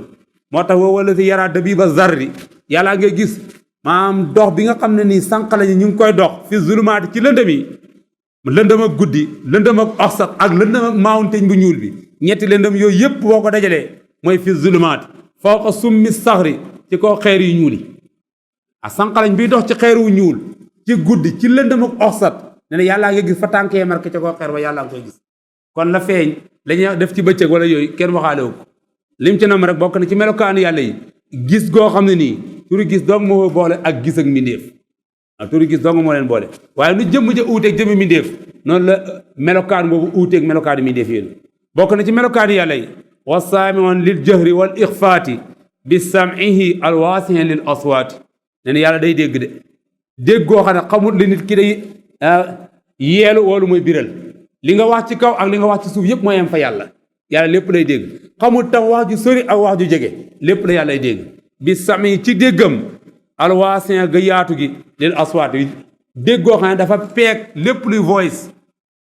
moo tax woo wala si yaraa dabiba zarri yàllaa ngay gis maam dox bi nga xam ne nii sànqalañ ñu ngi koy dox fi zulumaati ci lëndëm yi lëndëm ak guddi lëndëm ak oxsat ak lëndëm ak mountain bu ñuul bi ñetti lëndëm yooyu yëpp boo ko dajalee mooy fi zulumaati fawqa summi saxri ci kaw xeer yu ñuul yi a sànqalañ biy dox ci xeer wu ñuul ci guddi ci lëndëm ak oxsat ne ne yàllaa nga gis fa tànkee marqué ca kaw xeer ba yàllaa nga koy gis kon la feeñ lañuy def ci bëccëg wala yooyu kenn waxaale wu ko lim ci nam rek bokk na ci melokaanu yàlla yi gis goo xam ne nii turu gis dong moo boole ak gis ak mbindeef turu gis dong moo leen boole waaye nu jëmm ja uuteeg jëmmi mbindeef noonu la melokaan boobu uuteeg melokaanu mbindeef yéen bokk na ci melokaanu yàlla yi wa saamiun lil jahri wal ixfaati bi sam'ihi alwaasihi lil aswaati ne ne yàlla day dégg de dégg goo xam ne xamul li nit ki day yeelu woolu mooy biral li nga wax ci kaw ak li nga wax ci suuf yëpp mooy yem fa yàlla lépp lay dégg xamul tam wax ju sori ak wax ju jege lépp la yàlla lay dégg bi sami ci déggam alwaasin ga yaatu gi lil aswaat yi dégg goo xam ne dafa peeg lépp luy voice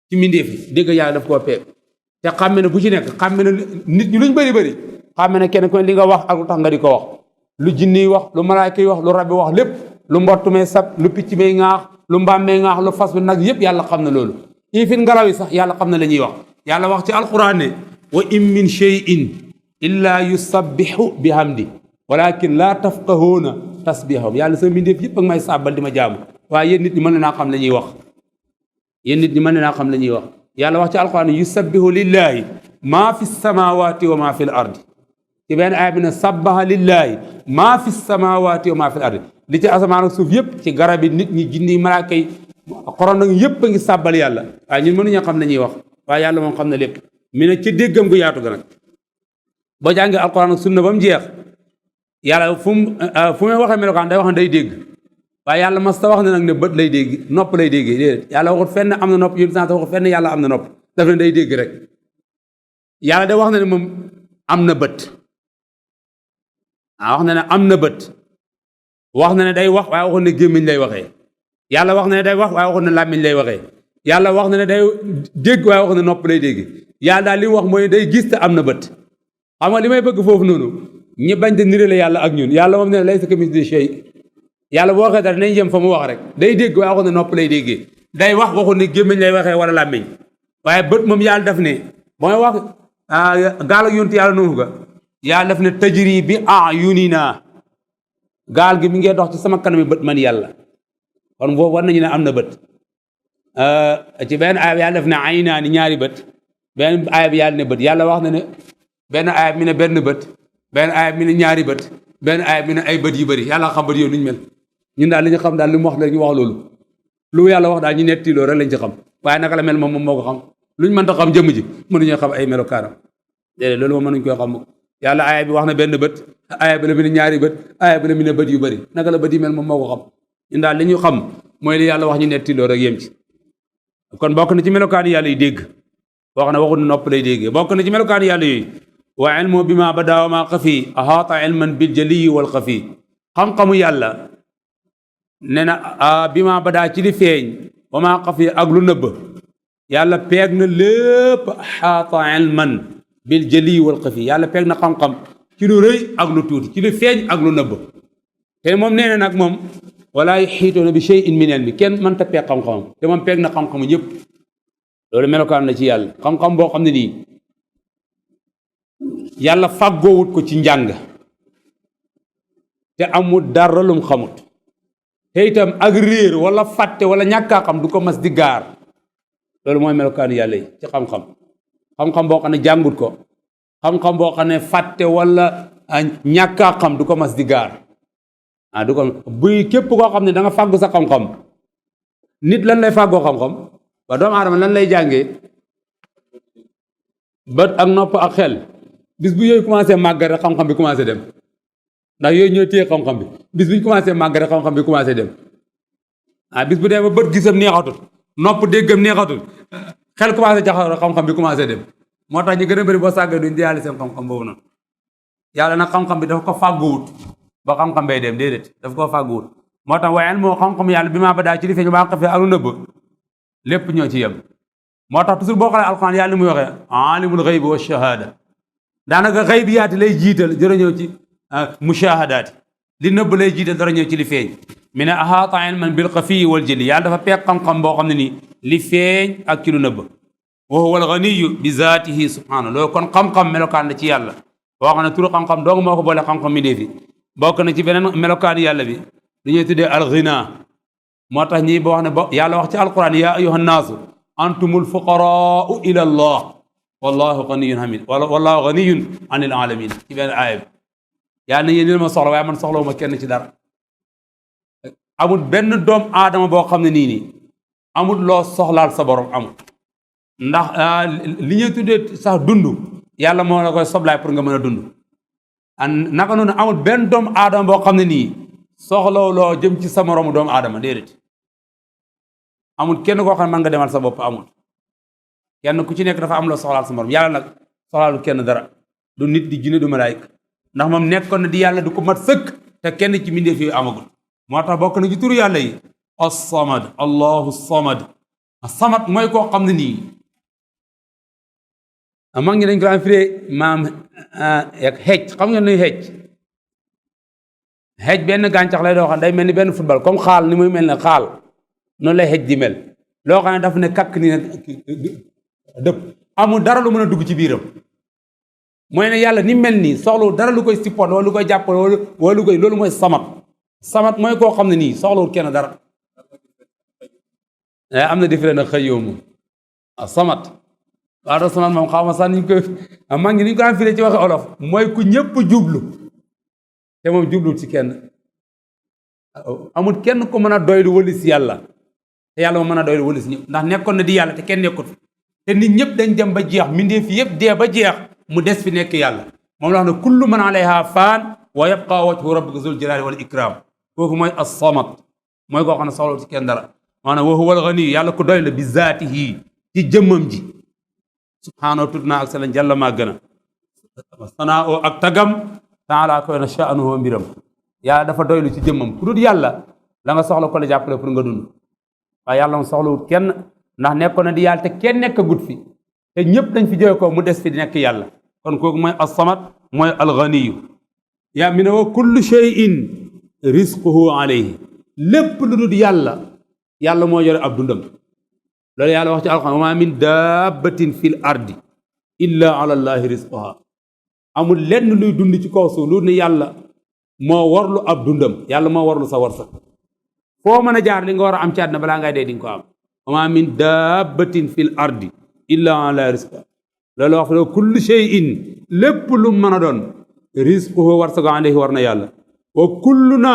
ci mbindeef yi dégg yàlla daf koo peeg te xàmme ne bu ci nekk xàmme ne nit ñi luñ bëri xàmme ne kenn ko li nga wax ak lu tax nga di ko wax lu jinni wax lu malaayka yi wax lu rabbi wax lépp lu mbottu mee sab lu picc mee ŋaax lu mbaam mee ŋaax lu fas bi nag yëpp yàlla xam na loolu ifin ngelaw yi sax yàlla xam na la ñuy wax yàlla wax ci alquran ne wa in min shay'in illa yusabbihu bihamdi walakin la tafqahuna tasbihahum yàlla sa mbindeef yëpp ak may sàbbal di ma jaamu waaye yéen nit ñi mën naa xam la ñuy wax yéen nit ñi mën naa xam la ñuy wax yàlla wax ci alquran ne yusabbihu lillahi maa fi samawati wa maa fi l ardi ci benn aaya bi ne sabbaha lillahi maa fi samawati wa maa fi l ardi li ci asamaan ak suuf yëpp ci garab yi nit ñi jinni malaaka yi xoron nag yëpp a ngi sàbbal yàlla waaye ñun mënuñoo xam la ñuy wax waaye yàlla moom xam na lépp mi ne ci déggam gu yaatu ga nag boo jàngee alquran ak sunna ba mu jeex yàlla fu muy waxee melokaan day wax ne day dégg waaye yàlla mas ta wax ne nag ne bët lay dégg nopp lay déggee déedéet yàlla waxut fenn am na nopp yéen sant waxut fenn yàlla am na nopp daf ne day dégg rek yàlla de wax na ne moom am na bët wax na ne am na bët wax na ne day wax waaye waxut ne gémmiñ lay waxee yàlla wax na ne day wax waaye waxut ne làmmiñ lay waxee yàlla wax na ne day dégg waaye waxut ne nopp lay dégg yàlla daal li mu wax mooy day gis te am na bët xam nga li may bëgg foofu noonu ñi bañ te nirale yàlla ak ñun yàlla moom ne laysa kamislihi shay yàlla boo waxee dara nañ jëm fa mu wax rek day dégg waaye waxut ne nopp lay déggee day wax waxut ne gémmiñ lay waxee wala làmmiñ waaye bët moom yàlla daf ne mooy wax gaal ak yontu yàlla Nuux ga yàlla daf ne tajri bi ayunina gaal gi mi ngi dox ci sama kanami bët man yàlla kon boobu war nañu ne am na bët ci benn aaya bi yàlla daf ne aynaa ni ñaari bët benn aaya bi yàlla ne bët yàlla wax na ne benn aaya bi ne benn bët benn aaya bi ne ñaari bët benn aaya bi ne ay bët yu bëri yàlla xam bët yow nuñu mel ñun daal li ñu xam daal li mu wax la ñu wax loolu lu yàlla wax daal ñu netti loolu rek lañ ci xam waaye naka la mel moom moo ko xam luñ mënta xam jëmm ji mënuñoo xam ay melokaanam déedéet loolu moom mënuñ koy xam yàlla aaya bi wax na benn bët aaya bi la mi ne ñaari bët aaya bi la mi ne bët yu bëri naka la bët yi mel moom moo ko xam ñun daal li ñu xam mooy li yàlla wax ñu netti loolu rek yem ci kon bokk na ci melokaani yàlla yi dégg wax na waxul nopp lay déggee bokk na ci melokaani yàlla yooyu wa ilmu bi ma bada wa ma xafi ahaata ilman bil jaliyi wal xafi xam-xamu yàlla nee na bi ma badaa ci li feeñ wa ma xafi ak lu nëbb yàlla peeg na lépp ahaata ilman bil jaliyi wal xafi yàlla peeg na xam-xam ci lu rëy ak lu tuuti ci lu feeñ ak lu nëbb te moom nee na nag moom wala yuxiituuna bi shay'in min ilmi kenn mënta peeg xam-xamam te moom peeg na xam-xamu ñëpp loolu melokaan na ci yàlla xam-xam boo xam ne nii yàlla fàggoowut ko ci njàng te amul dara lum xamut te itam ak réer wala fàtte wala ñàkkaa xam du ko mas di gaar loolu mooy melokaanu yàlla yi ci xam-xam xam-xam boo xam ne jàngut ko xam-xam boo xam ne fàtte wala ñàkkaa xam du ko mas di gaar du ko buy képp koo xam ne da nga fàggu sa xam-xam nit lan lay fàggoo xam-xam ba doomu aadama lan lay jàngee bët ak nopp ak xel bis bu yooyu commencé màgg rek xam-xam bi commencé dem ndax yooyu ñooy téye xam-xam bi bis bu ñu commencé màgg rek xam-xam bi commencé dem bis bu dee ba bët gisam neexatul nopp déggam neexatul xel commencé jaxaw rek xam-xam bi commencé dem moo tax ñu gën a bëri boo sàggee duñ deyaale seen xam-xam boobu noonu yàlla nag xam-xam bi dafa ko fàgguwut ba xam-xam bay dem déedéet dafa ko fàgguwut moo tax waaye moo xam-xam yàlla bi maa ba daa ci li feeñ baa xafee ak lu nëbb lépp ñoo ci yem moo tax toujours boo xoolee alxuraan yàlla muy waxee alimul xaybi wa shahada daanaka xaybiyaati lay jiital dara ñëw ci mushahadaati li nëbb lay jiital dara ñëw ci li feeñ mi ne ahaata ilman bil xafiyi wal jëli yàlla dafa peeg xam-xam boo xam ne nii li feeñ ak ci lu nëbb wa huwa al ganiyu bi zaatihi subhanahu loolu kon xam-xam melokaan la ci yàlla boo xam ne turu xam-xam dong moo ko boole xam-xam mi deefi bokk na ci beneen melokaan yàlla bi li ñuy tuddee al ghina moo tax ñii boo wax ne yàlla wax ci alquran ya ayuha nnaasu antumul fuqaraau ila allah wallahu ganiyun hamid wallahu ganiyun anil alamin ci benn aaya bi yàlla na yéen ma soxla waaye man soxlawu ma kenn ci dara amul benn doom aadama boo xam ne nii amul loo soxlaal sa borom amul ndax li ñuy tuddee sax dund yàlla moo la koy soblaay pour nga mën a dund naka noonu amul benn doomu aadama boo xam ne nii soxlaw loo jëm ci sa moroomu doomu aadama déedéet amul kenn koo xam ne mën nga demal sa bopp amul kenn ku ci nekk dafa am loo soxlaal sa morom yàlla nag soxlaalu kenn dara du nit di jinne du malaayik ndax moom nekkoon na di yàlla du ko mat sëkk te kenn ci mbindeef yi amagul moo tax bokk na ci turu yàlla yi as-samad allahu samad samad mooy koo xam ne nii mag ñi dañ ko daan firee maam xeej xam ngeen nuy xeej benn gàncax lay doo xam day mel ni benn football comme xaal ni muy mel ne xaal noonu lay xeej di mel loo xam ne dafa ne kakk ni ne dëpp amul dara lu mën a dugg ci biiram mooy ne yàlla ni mel nii soxlawul dara lu koy support wala lu koy jàppale wala lu koy loolu mooy samat mooy koo xam ne nii soxlawul kenn dara am na différence nag xëy yow moom samat waaw doo samat moom xaw ma sax niñ ko mag ñi niñ ko daan firee ci waxe olof mooy ku ñëpp jublu te moom jubluwul ci kenn amul kenn ko mën a doylu wëlis yàlla te yàlla moo mën a doylu wëlis ñëpp ndax nekkoon na di yàlla te kenn nekkut te nit ñëpp dañ dem ba jeex mbindeef fi yëpp dee ba jeex mu des fi nekk yàlla moom la wax ne kullu man alayha faan wa yabqa wajhu rabbika zul jalali wal ikram kooku mooy as-samad mooy koo xam ne soxlawul ci kenn dara maanaam wa huwa al-ghani yàlla ko doy la bi zaatihi ci jëmmam ji subhaanahu tudd naa ak seen jàlla maa gën a sanaa oo ak tagam taala koy na sha'nuhu mbiram yàlla dafa doylu ci jëmmam ku dul yàlla la nga soxla ko la jàppale pour nga dund waaye yàlla mu soxlawul kenn ndax nekkoon na di yàlla te kenn nekk gut fi te ñëpp dañ fi jóge ko mu des fi di nekk yàlla kon kooku mooy as-samad mooy al-ghaniyu yaa mi ne wa kullu shay'in rizquhu alayhi lépp lu dul yàlla yàlla moo yore ab dundam loolu yàlla wax ci alxuraan wa ma min dabbatin fil ardi illa ala allahi rizquha amul lenn luy dund ci kaw suuf lu ne yàlla moo warlu ab dundam yàlla moo warlu sa warsak foo mën a jaar li nga war a am ci àddina balaa ngay dee di nga ko am wa ma min dabbatin fil ardi illa ala rizquha loolu wax ne kullu shay'in lépp lu mën a doon rizquhu warsagu alayhi war na yàlla wa kulluna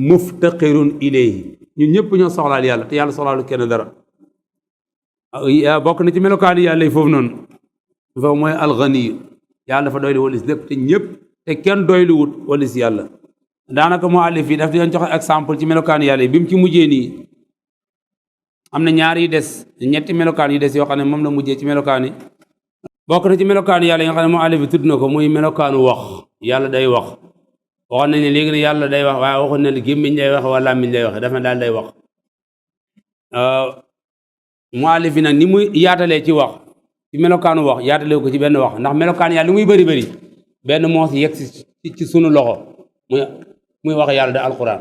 muftaqirun ilayhi ñun ñëpp ñoo soxlaal yàlla te yàlla soxlaalu kenn dara bokk na ci melokaani yàlla yi foofu noonu foofu mooy alganiyu yàlla dafa doylu walis lépp te ñëpp te kenn doylu wut walis yàlla daanaka mu àllif yi daf di leen joxe exemple ci melokaani yàlla yi bi mu ci mujjee nii am na ñaar yi des ñetti melokaan yi des yoo xam ne moom la mujjee ci melokaani bokk na ci melokaani yàlla yi nga xam ne mu àllif yi tudd na ko muy melokaanu wax yàlla day wax waxoon nañ ne léegi ne yàlla day wax waaye waxoon na ne gémmiñ day wax wala làmmiñ day wax dafa daal day wax muallif bi nag ni muy yaatalee ci wax ci melokaanu wax yaatalee ko ci benn wax ndax melokaan yàlla li muy bëri bëri benn moo si yegg ci sunu loxo muy wax yàlla de alquran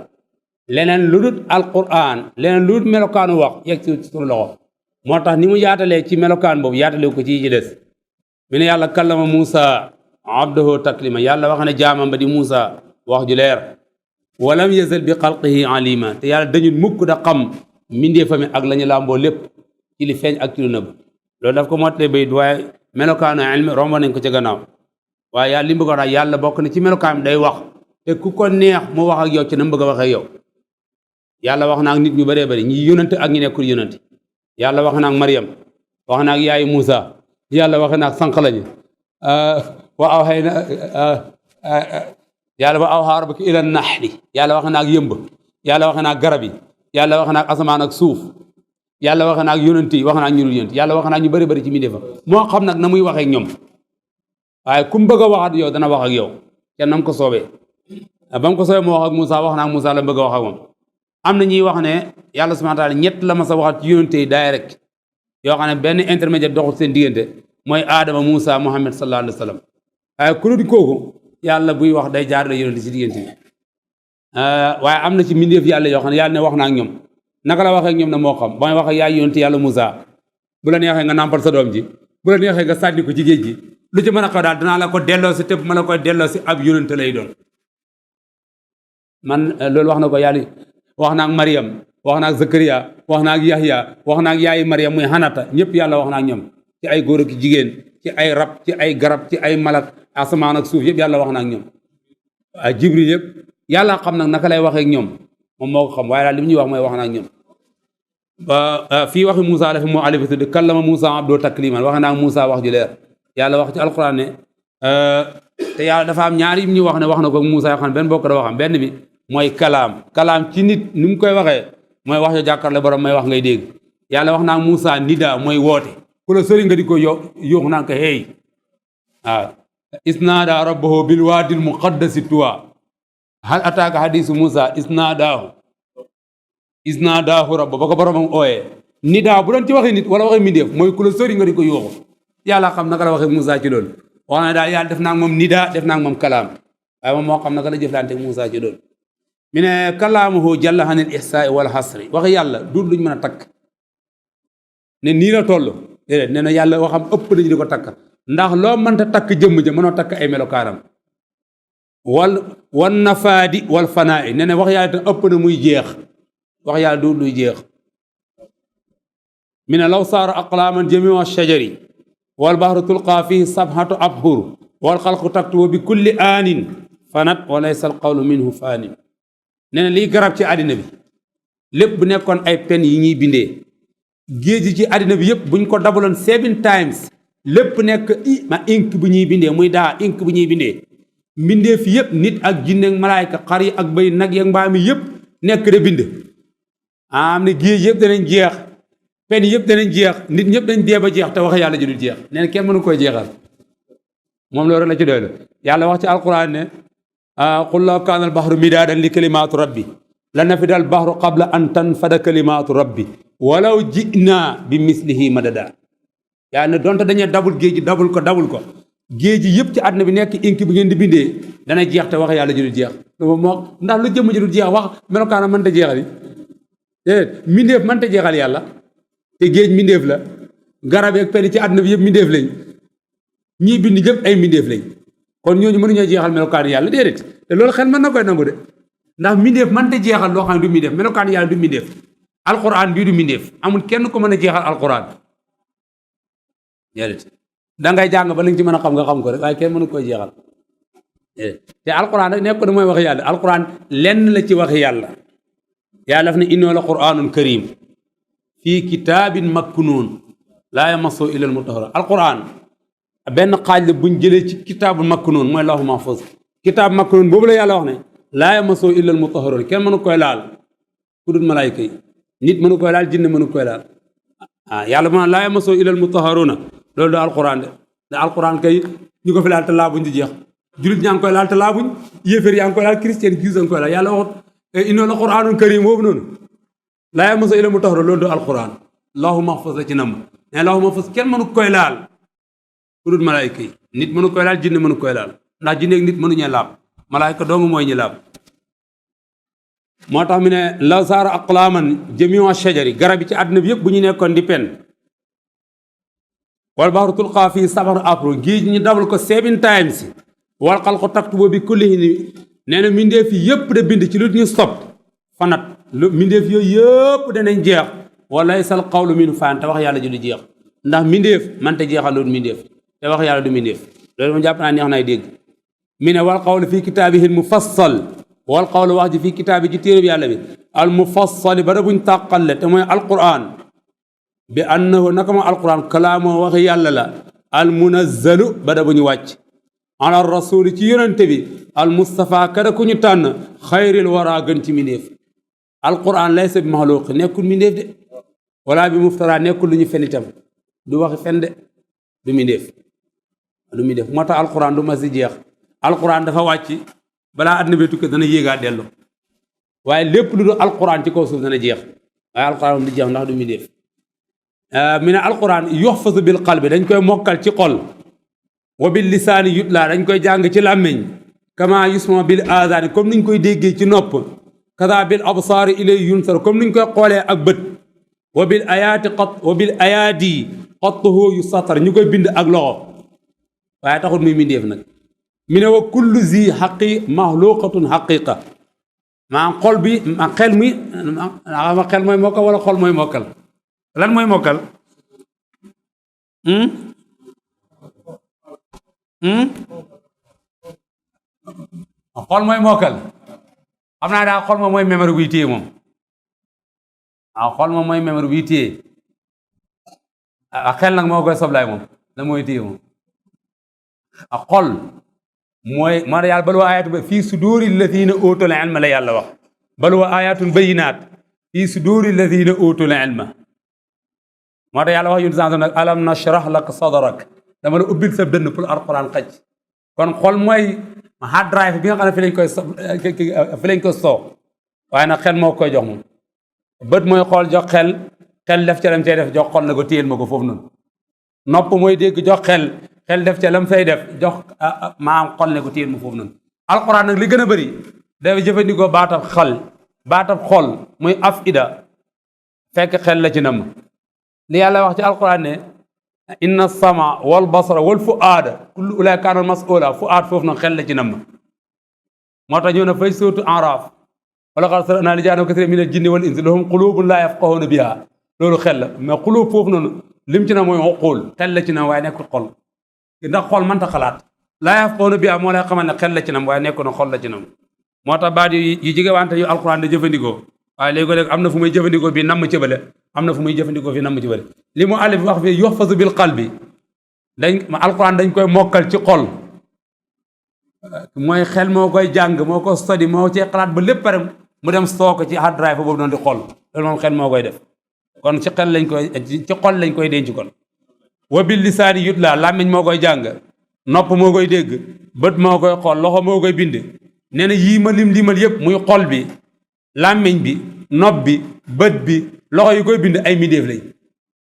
leneen lu dul alquran leneen lu dul melokaanu wax yegg ci sunu loxo moo tax ni mu yaatalee ci melokaan boobu yaatalee ko ci des mi ne yàlla kallama Muusa abdahu taklima yàlla wax ne jaamam ba di Muusa wax ju leer walam yazal bi xalqihi alima te yàlla dañu mukk da xam mbindeefam ak la ñu làmboo lépp ci li feeñ ak ci lu nëbb loolu daf ko mottale bay waaye melokaanu ilmi romb nañ ko ca gannaaw waaye yàlla li mu bëgg a wax yàlla bokk na ci melokaan day wax te ku ko neex mu wax ak yow ci na mu bëgg a wax ak yow yàlla wax na ak nit ñu bëree bëri ñi yónante ak ñi nekkul yónante yàlla wax na ak Maryam wax na ak yaayu Muusa yàlla wax na ak sànq lañu wa aw xëy na yàlla ba aw xaar ba ki ila naxli yàlla wax na ak yëmb yàlla wax na ak garab yi yàlla wax na ak asamaan ak suuf yàlla wax na ak yonent yi wax na ak ñu dul yonent yàlla wax na ak ñu bëri bëri ci mi defa moo xam nag na muy waxee ak ñoom waaye ku mu bëgg a waxaat yow dana wax ak yow kenn nam ko soobee ba mu ko soobee moo wax ak Moussa wax na ak Moussa la bëgg a wax ak moom am na ñuy wax ne yàlla subhanahu wa taala ñett la ma sa waxaat ci yonent yi direct yoo xam ne benn intermédiaire doxul seen diggante mooy Adama Moussa Muhammad sallallahu alayhi wa sallam waaye ku dul kooku yàlla buy wax day jaar la yonent ci diggante bi waaye am na ci mbindeef yàlla yoo xam ne yàlla ne wax na ak ñoom naka la waxee ak ñoom ne moo xam ba may wax ak yaay yonent yàlla Moussa bu la neexee nga nàmpal sa doom ji bu la neexee nga sànni ko ci géej gi lu ci mën a xew daal danaa la ko delloo si tëpp ma la koy delloo si ab yonent lay doon man loolu wax na ko yàlla wax na ak Mariam wax na ak Zakaria wax na ak Yahya wax na ak yaayi Mariam muy Hanata ñëpp yàlla wax na ak ñoom ci ay góor ak jigéen ci ay rab ci ay garab ci ay malak asamaan ak suuf yëpp yàlla wax na ak ñoom waaye Jibril yëpp yàlla xam nag naka lay waxee ak ñoom moom moo ko xam waaye daal li mu ñuy wax mooy wax na ak ñoom ba fii waxi Moussa dafa moo alifa tudd kallama Moussa abdoo takliman wax na ak Moussa wax ju leer yàlla wax ci alquran ne te yàlla dafa am ñaar yi ñu wax ne wax na ko Moussa yoo xam ne benn bokk da waxam benn bi mooy kalaam ci nit ni mu koy waxee mooy wax yo jàkkaarle borom may wax ngay dégg yàlla wax naa Moussa nida mooy woote ku la sëri nga di ko yóox naan ko hey waaw isnaada rabbahu bil waadil muqaddasi tuwa hal ataaka hadisu Moussa isnaadaahu rabba ba ko boromam ooyee nida bu doon ci waxee nit wala waxee mindeef mooy ku la sëri nga di ko yóoxu yàlla xam naka la waxee Moussa ci loolu wax na daal yàlla def naa moom nida def naa moom kalaam waaye moom moo xam naka la jëflante Moussa ci loolu mi ne kalaamuhu jalla anil ihsaai wal hasri waxe yàlla du luñ mën a takk ne nii la toll déedéet nee na yàlla waxam ëpp nañu di ko takk ndax loo mënta takk jëmm ja mënoo takk ay melokaanam wan nafaadi wal fanaa i nee na wax yàlla te ëpp na muy jeex wax yàlla du luy jeex mi ne law saara aqlaaman jamiu shajari wal bahru tulqaa fihi sabhatu abhur wal xalqu taktubu bi kulli aanin fanat wa laysa al qawlu minhu faanin nee na liy garab ci àddina bi lépp bu nekkoon ay pen yi ñuy bindee géej ci àddina bi yëpp buñ ko dabaloon 7 times lépp nekk ink bu ñuy bindee muy daa ink bu ñuy bindee mbindee fi yëpp nit ak jinne ak malaayka xar yi ak bëy nag yeeg mbaam yi yëpp nekk de bind am ne géej yëpp danañ jeex pen yëpp danañ jeex nit ñëpp dañ dee ba jeex te wax yàlla ji du jeex nee na kenn mënu koy jeexal moom loolu la ci doylu yàlla wax ci alquran ne qul law kaana al bahru midaadan li kalimaatu rabbi la nafida al bahru qabla an tanfada kalimaatu rabbi walaw jinaa bi mislihi madada yàlla ne donte dañee dabul géej gi dabul ko géej gi yëpp ci àdduna bi nekk ink bi ngeen di bindee dana jeex te wax yàlla ji du jeex moo ndax lu jëmm ji du jeex wax melokaana mënta jeexal yi déedéet mbindeef mënta jeexal yàlla te géej mbindeef la garab ak pen ci àdduna bi yëpp mbindeef lañ ñii bind ñëpp ay mbindeef lañ kon ñooñu mënuñoo jeexal melokaan yàlla déedéet te loolu xel mën na koy nangu de ndax mbindeef mënta jeexal loo xam ne du mbindeef melokaan yàlla du mbindeef alquran bii du mbindeef amul kenn ko mën a jeexal alquran déedéet dangay jàng ba li nga ci mën a xam nga xam ko rek waaye kenn mënu koy jeexal te alquran rek nekk ko ne mooy wax yàlla alquran lenn la ci wax yàlla yàlla daf ne innoo la quraanun karim fii kitaabin maknuun laa yamassuhu illa al-mutahharun alquran benn xaaj la buñ jëlee ci kitaabul maknuun mooy lawhu mahfuz kitaab maknuun boobu la yàlla wax ne laa yamassuhu illa al-mutahharun kenn mënu koy laal ku dul malaayka yi nit mënu koy laal jinne mënu koy laal yàlla bu naan laa yamassuhu illa al-mutahharuna loolu du alquran de alquran kay ñu ko fi laal te laabuñ di jeex julit ñaa ngi koy laal te laabuñ yéeféer yaa ngi koy laal chrétien juif a ngi koy laal yàlla waxut innoo la quraanun karim boobu noonu laa yamassuhu illa al-mutahharun loolu du alquran lawhu mahfuz la ci namm mais lawhu mahfuz kenn mënu koy laal ku dul malaayka yi nit mënu koy laal jinne mënu koy laal ndax jinne ak nit mënuñee laab malaayka doomu mooy ñi laab moo tax mi ne law saara aqlaaman jamiu shajari garab yi ci àdduna bi yëpp bu ñu nekkoon di pen wal bahru tulqaa fii sab'ati abhur géej ñu dabal ko 7 times wal xalqu taktubu bi kullihi nee na mbindeef yi yëpp da bind ci lu ñu sopp fanat lu mbindeef yooyu yëpp danañ jeex wa laysa al qawlu minhu faan te wax yàlla ji du jeex ndax mbindeef mante jeexal loolu mbindeef te wax yàlla du mbindeef loolu moom jàpp naa neex nay dégg mi ne wal qawlu fii kitaabihi al mufassal wal qawlu wax ji fii kitaabi ci téere bi yàlla bi al mufassali ba da buñ tàqalle te mooy alquran bi annahu naka ma alquran kalaamoo waxi yàlla la al munazzalu ba da bu ñu wàcc ala rasuli ci yonente bi al mustafa kada ku ñu tànn xayril wara gën ci mbindeef alquran laysa bi maxluuq nekkul mbindeef de wala bi muftara nekkul lu ñu fen itam du waxi fen de du mbindeef moo tax alquran du ma si jeex alquran dafa wàcc balaa àddina bi tukki dana yéegaa dellu waaye lépp lu dul alquran ci kaw suuf dana jeex waaye alquran moom du jeex ndax du mbindeef mi ne alquran yuhfazu bil qalbi dañ koy mokkal ci xol wa bil lisaani yutla dañ koy jàng ci làmmiñ kama yusma bil aadaani comme niñ koy déggee ci nopp kaza bil absaari ilay yunsar comme niñ koy xoolee ak bët wa bil ayaadi xattuhu yu satar ñu koy bind ak loxo waaye taxul muy mbindeef nag mi ne wa kullu zi xaqi maxluqatun xaqiqa maa xol bi ma xel muy ma xel mooy mokkal wala xol mooy mokkal lan mooy mokkal xol mooy mokkal xam naa daa xol moom mooy mémoire buy téye moom xol moom mooy mémoire buy téye xel nag moo koy soblaay moom la mooy téye moom xol mooy moo yàlla bal wa ayatu ba fii suduri alladina utul ilma la yàlla wax bal wa ayatun bayinat fii suduri alladina utul ilma moo tax yàlla wax yun sanso nag alam nashrah laka sadrak dama la ubbil sa dënn pour alquran xaj kon xol mooy hard drive bi nga xam ne fi lañ koy soo waaye nag xel moo koy jox moom bët mooy xool jox xel def ca lam cay def jox xol na ko téyel ma ko foofu noonu nopp mooy dégg jox xel def ca lam fay def jox maam xol ne ko téyel ma foofu noonu alquran nag li gën a bëri dafa jëfandikoo baatab xol muy afida fekk xel la ci nam li yàlla wax ci alquran ne inna sama wal basara wal fuaada kullu ulaa kaana mas'uula fuaad foofu nag xel la ci namm moo tax ñëw na fay sóotu Araaf wala qad sara'naa li jahannama kasiiran mina al-jinni wal insi lahum quluubun laa yafqahuuna bihaa loolu xel la mais xuluub foofu noonu lim ci na mooy uquul xel la ci nam waaye nekkul xol ndax xol mënta xalaat laa yafqahuuna bihaa moo lay xamal ne xel la ci nam waaye nekkul na xol la ci nam moo tax baat yu jege wante yu alquran da jëfandikoo waaye léegi-léeg am na fu muy jëfandikoo bi namm ci bële am na fu muy jëfandikoo fi namm ci bële li mu alif wax fii yuhfazu bil qalbi alquran dañ koy mokkal ci xol mooy xel moo koy jàng moo ko study moo cee xalaat ba lépp pare mu dem stock ci hard drive boobu noonu di xol loolu moom xel moo koy def kon ci xel lañ koy ci xol lañ koy denc kon wa bil lisaani yutla làmmiñ moo koy jàng nopp moo koy dégg bët moo koy xool loxo moo koy bind nee na yii ma limal yépp muy xol bi làmmiñ bi nopp bi bët bi loxo yi koy bind ay mindéef lañ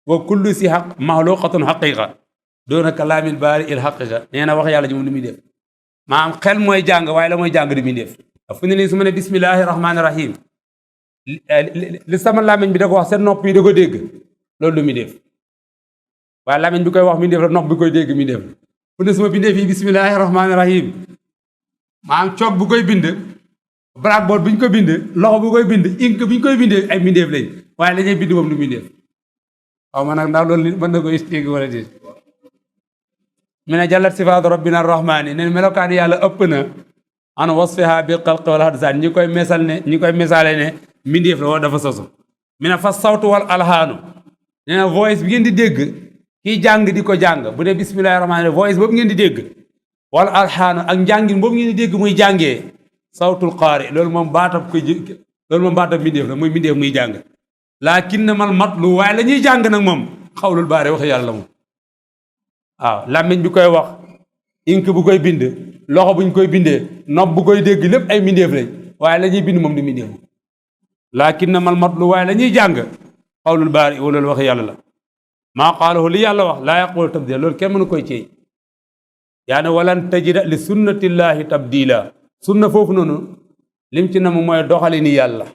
wa kullu si xaq maxluqatun xaqiqa doona kalaamil baari il xaqiqa nee na wax yàlla ji moom li muy def maanaam xel mooy jàng waaye la mooy jàng di muy def fu ne nii su ma ne bismillahi rahmaani rahim li sama làmmiñ bi da ko wax seen nopp yi da ko dégg loolu lu muy def waaye làmmiñ bi koy wax muy def la nopp bi koy dégg muy def fu ne su ma bindee fii bismillahi rahmaani rahim maanaam coog bu koy bind blackboard bu ñu ko bind loxo bu koy bind ink bu ñu koy bindee ay mindeef lañ waaye la ñuy bind moom lu muy def xaw ma nag ndax loolu nit mën na ko expliquer wala déet mi ne jallat sifaatu rabbina rahmaani ne melokaan yàlla ëpp na an wasfiha bil xalqi wal hadisaan ñi koy misaale ne mindeef la wala dafa sosu mi ne fa sawtu wal alhaanu nee na voice bi ngeen di dégg kii jàng di ko jàng bu dee bismillahi rahmaani voice boobu ngeen di dégg wala alhaanu ak njàngin boobu ngeen di dégg muy jàngee sawtul qaari loolu moom baatab mindeef la muy mindeef muy jàng laakinna mal matlu waaye la ñuy jàng nag moom xawlul baare wax yàlla moom waaw làmmiñ bi koy wax ink bu koy bind loxo buñ koy bindee nopp bu koy dégg lépp ay mindeef lañ waaye la ñuy bind moom du mindeef laakinna mal matlu waaye la ñuy jàng xawlul baare loolu wax yàlla la maa qaalahu li yàlla wax laa yaqulu tabdila loolu kenn mënu koy ceey yaa ne walan tajida li sunnatillahi tabdila sunna foofu noonu lim ci nam mooy doxali ni yàlla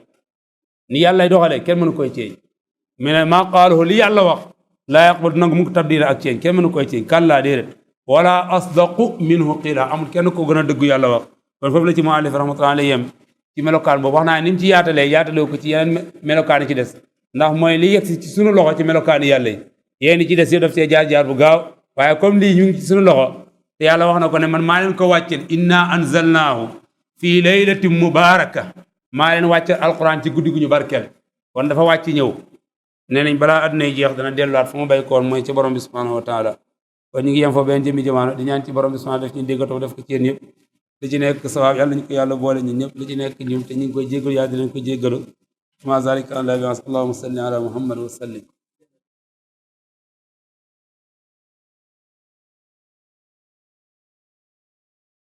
ni yàllay doxalee kenn mënu koy ceeñ mais ne maa qaaluhu li yàlla wax laa yaqbal nangu mu tabdila ak ceeñ kenn mënu koy ceeñ kàllaa déedéet wala asdaqu minhu qiila amul kenn ko gën a dëggu yàlla wax kon foofu la ci muallif rahmatullahi alayhim ci melokaan boobu wax naa ni mu ci yaatalee ko ci yeneen melokaan yi ci des ndax mooy li yegg ci sunu loxo ci melokaan yàlla yi yéen ci des yëpp daf see jaar bu gaaw waaye comme lii ñu ngi ci sunu loxo te yàlla wax na ko ne man maa leen ko wàccel inna anzalnaahu fii laylatin mubaraka maa leen wàccel alquran ci guddi gu ñu barkeel kon dafa wàcc ñëw nee nañ balaa àdduna yi jeex dana delluwaat fu mu bay koon mooy ci borom bi subhanahu wa taala kon ñu ngi yem fa benn jëmi jamaano di ñaan ci borom bi subhanahu def ñu déggatoo def ko ci yéen ñëpp li ci nekk sawaab yàlla ñu ko yàlla boole ñun ñëpp li ci nekk ñun te ñu ngi koy jéggalu yàlla dinañ ko jéggalu ma zalika ala bi allahumma salli ala muhammad wa sallim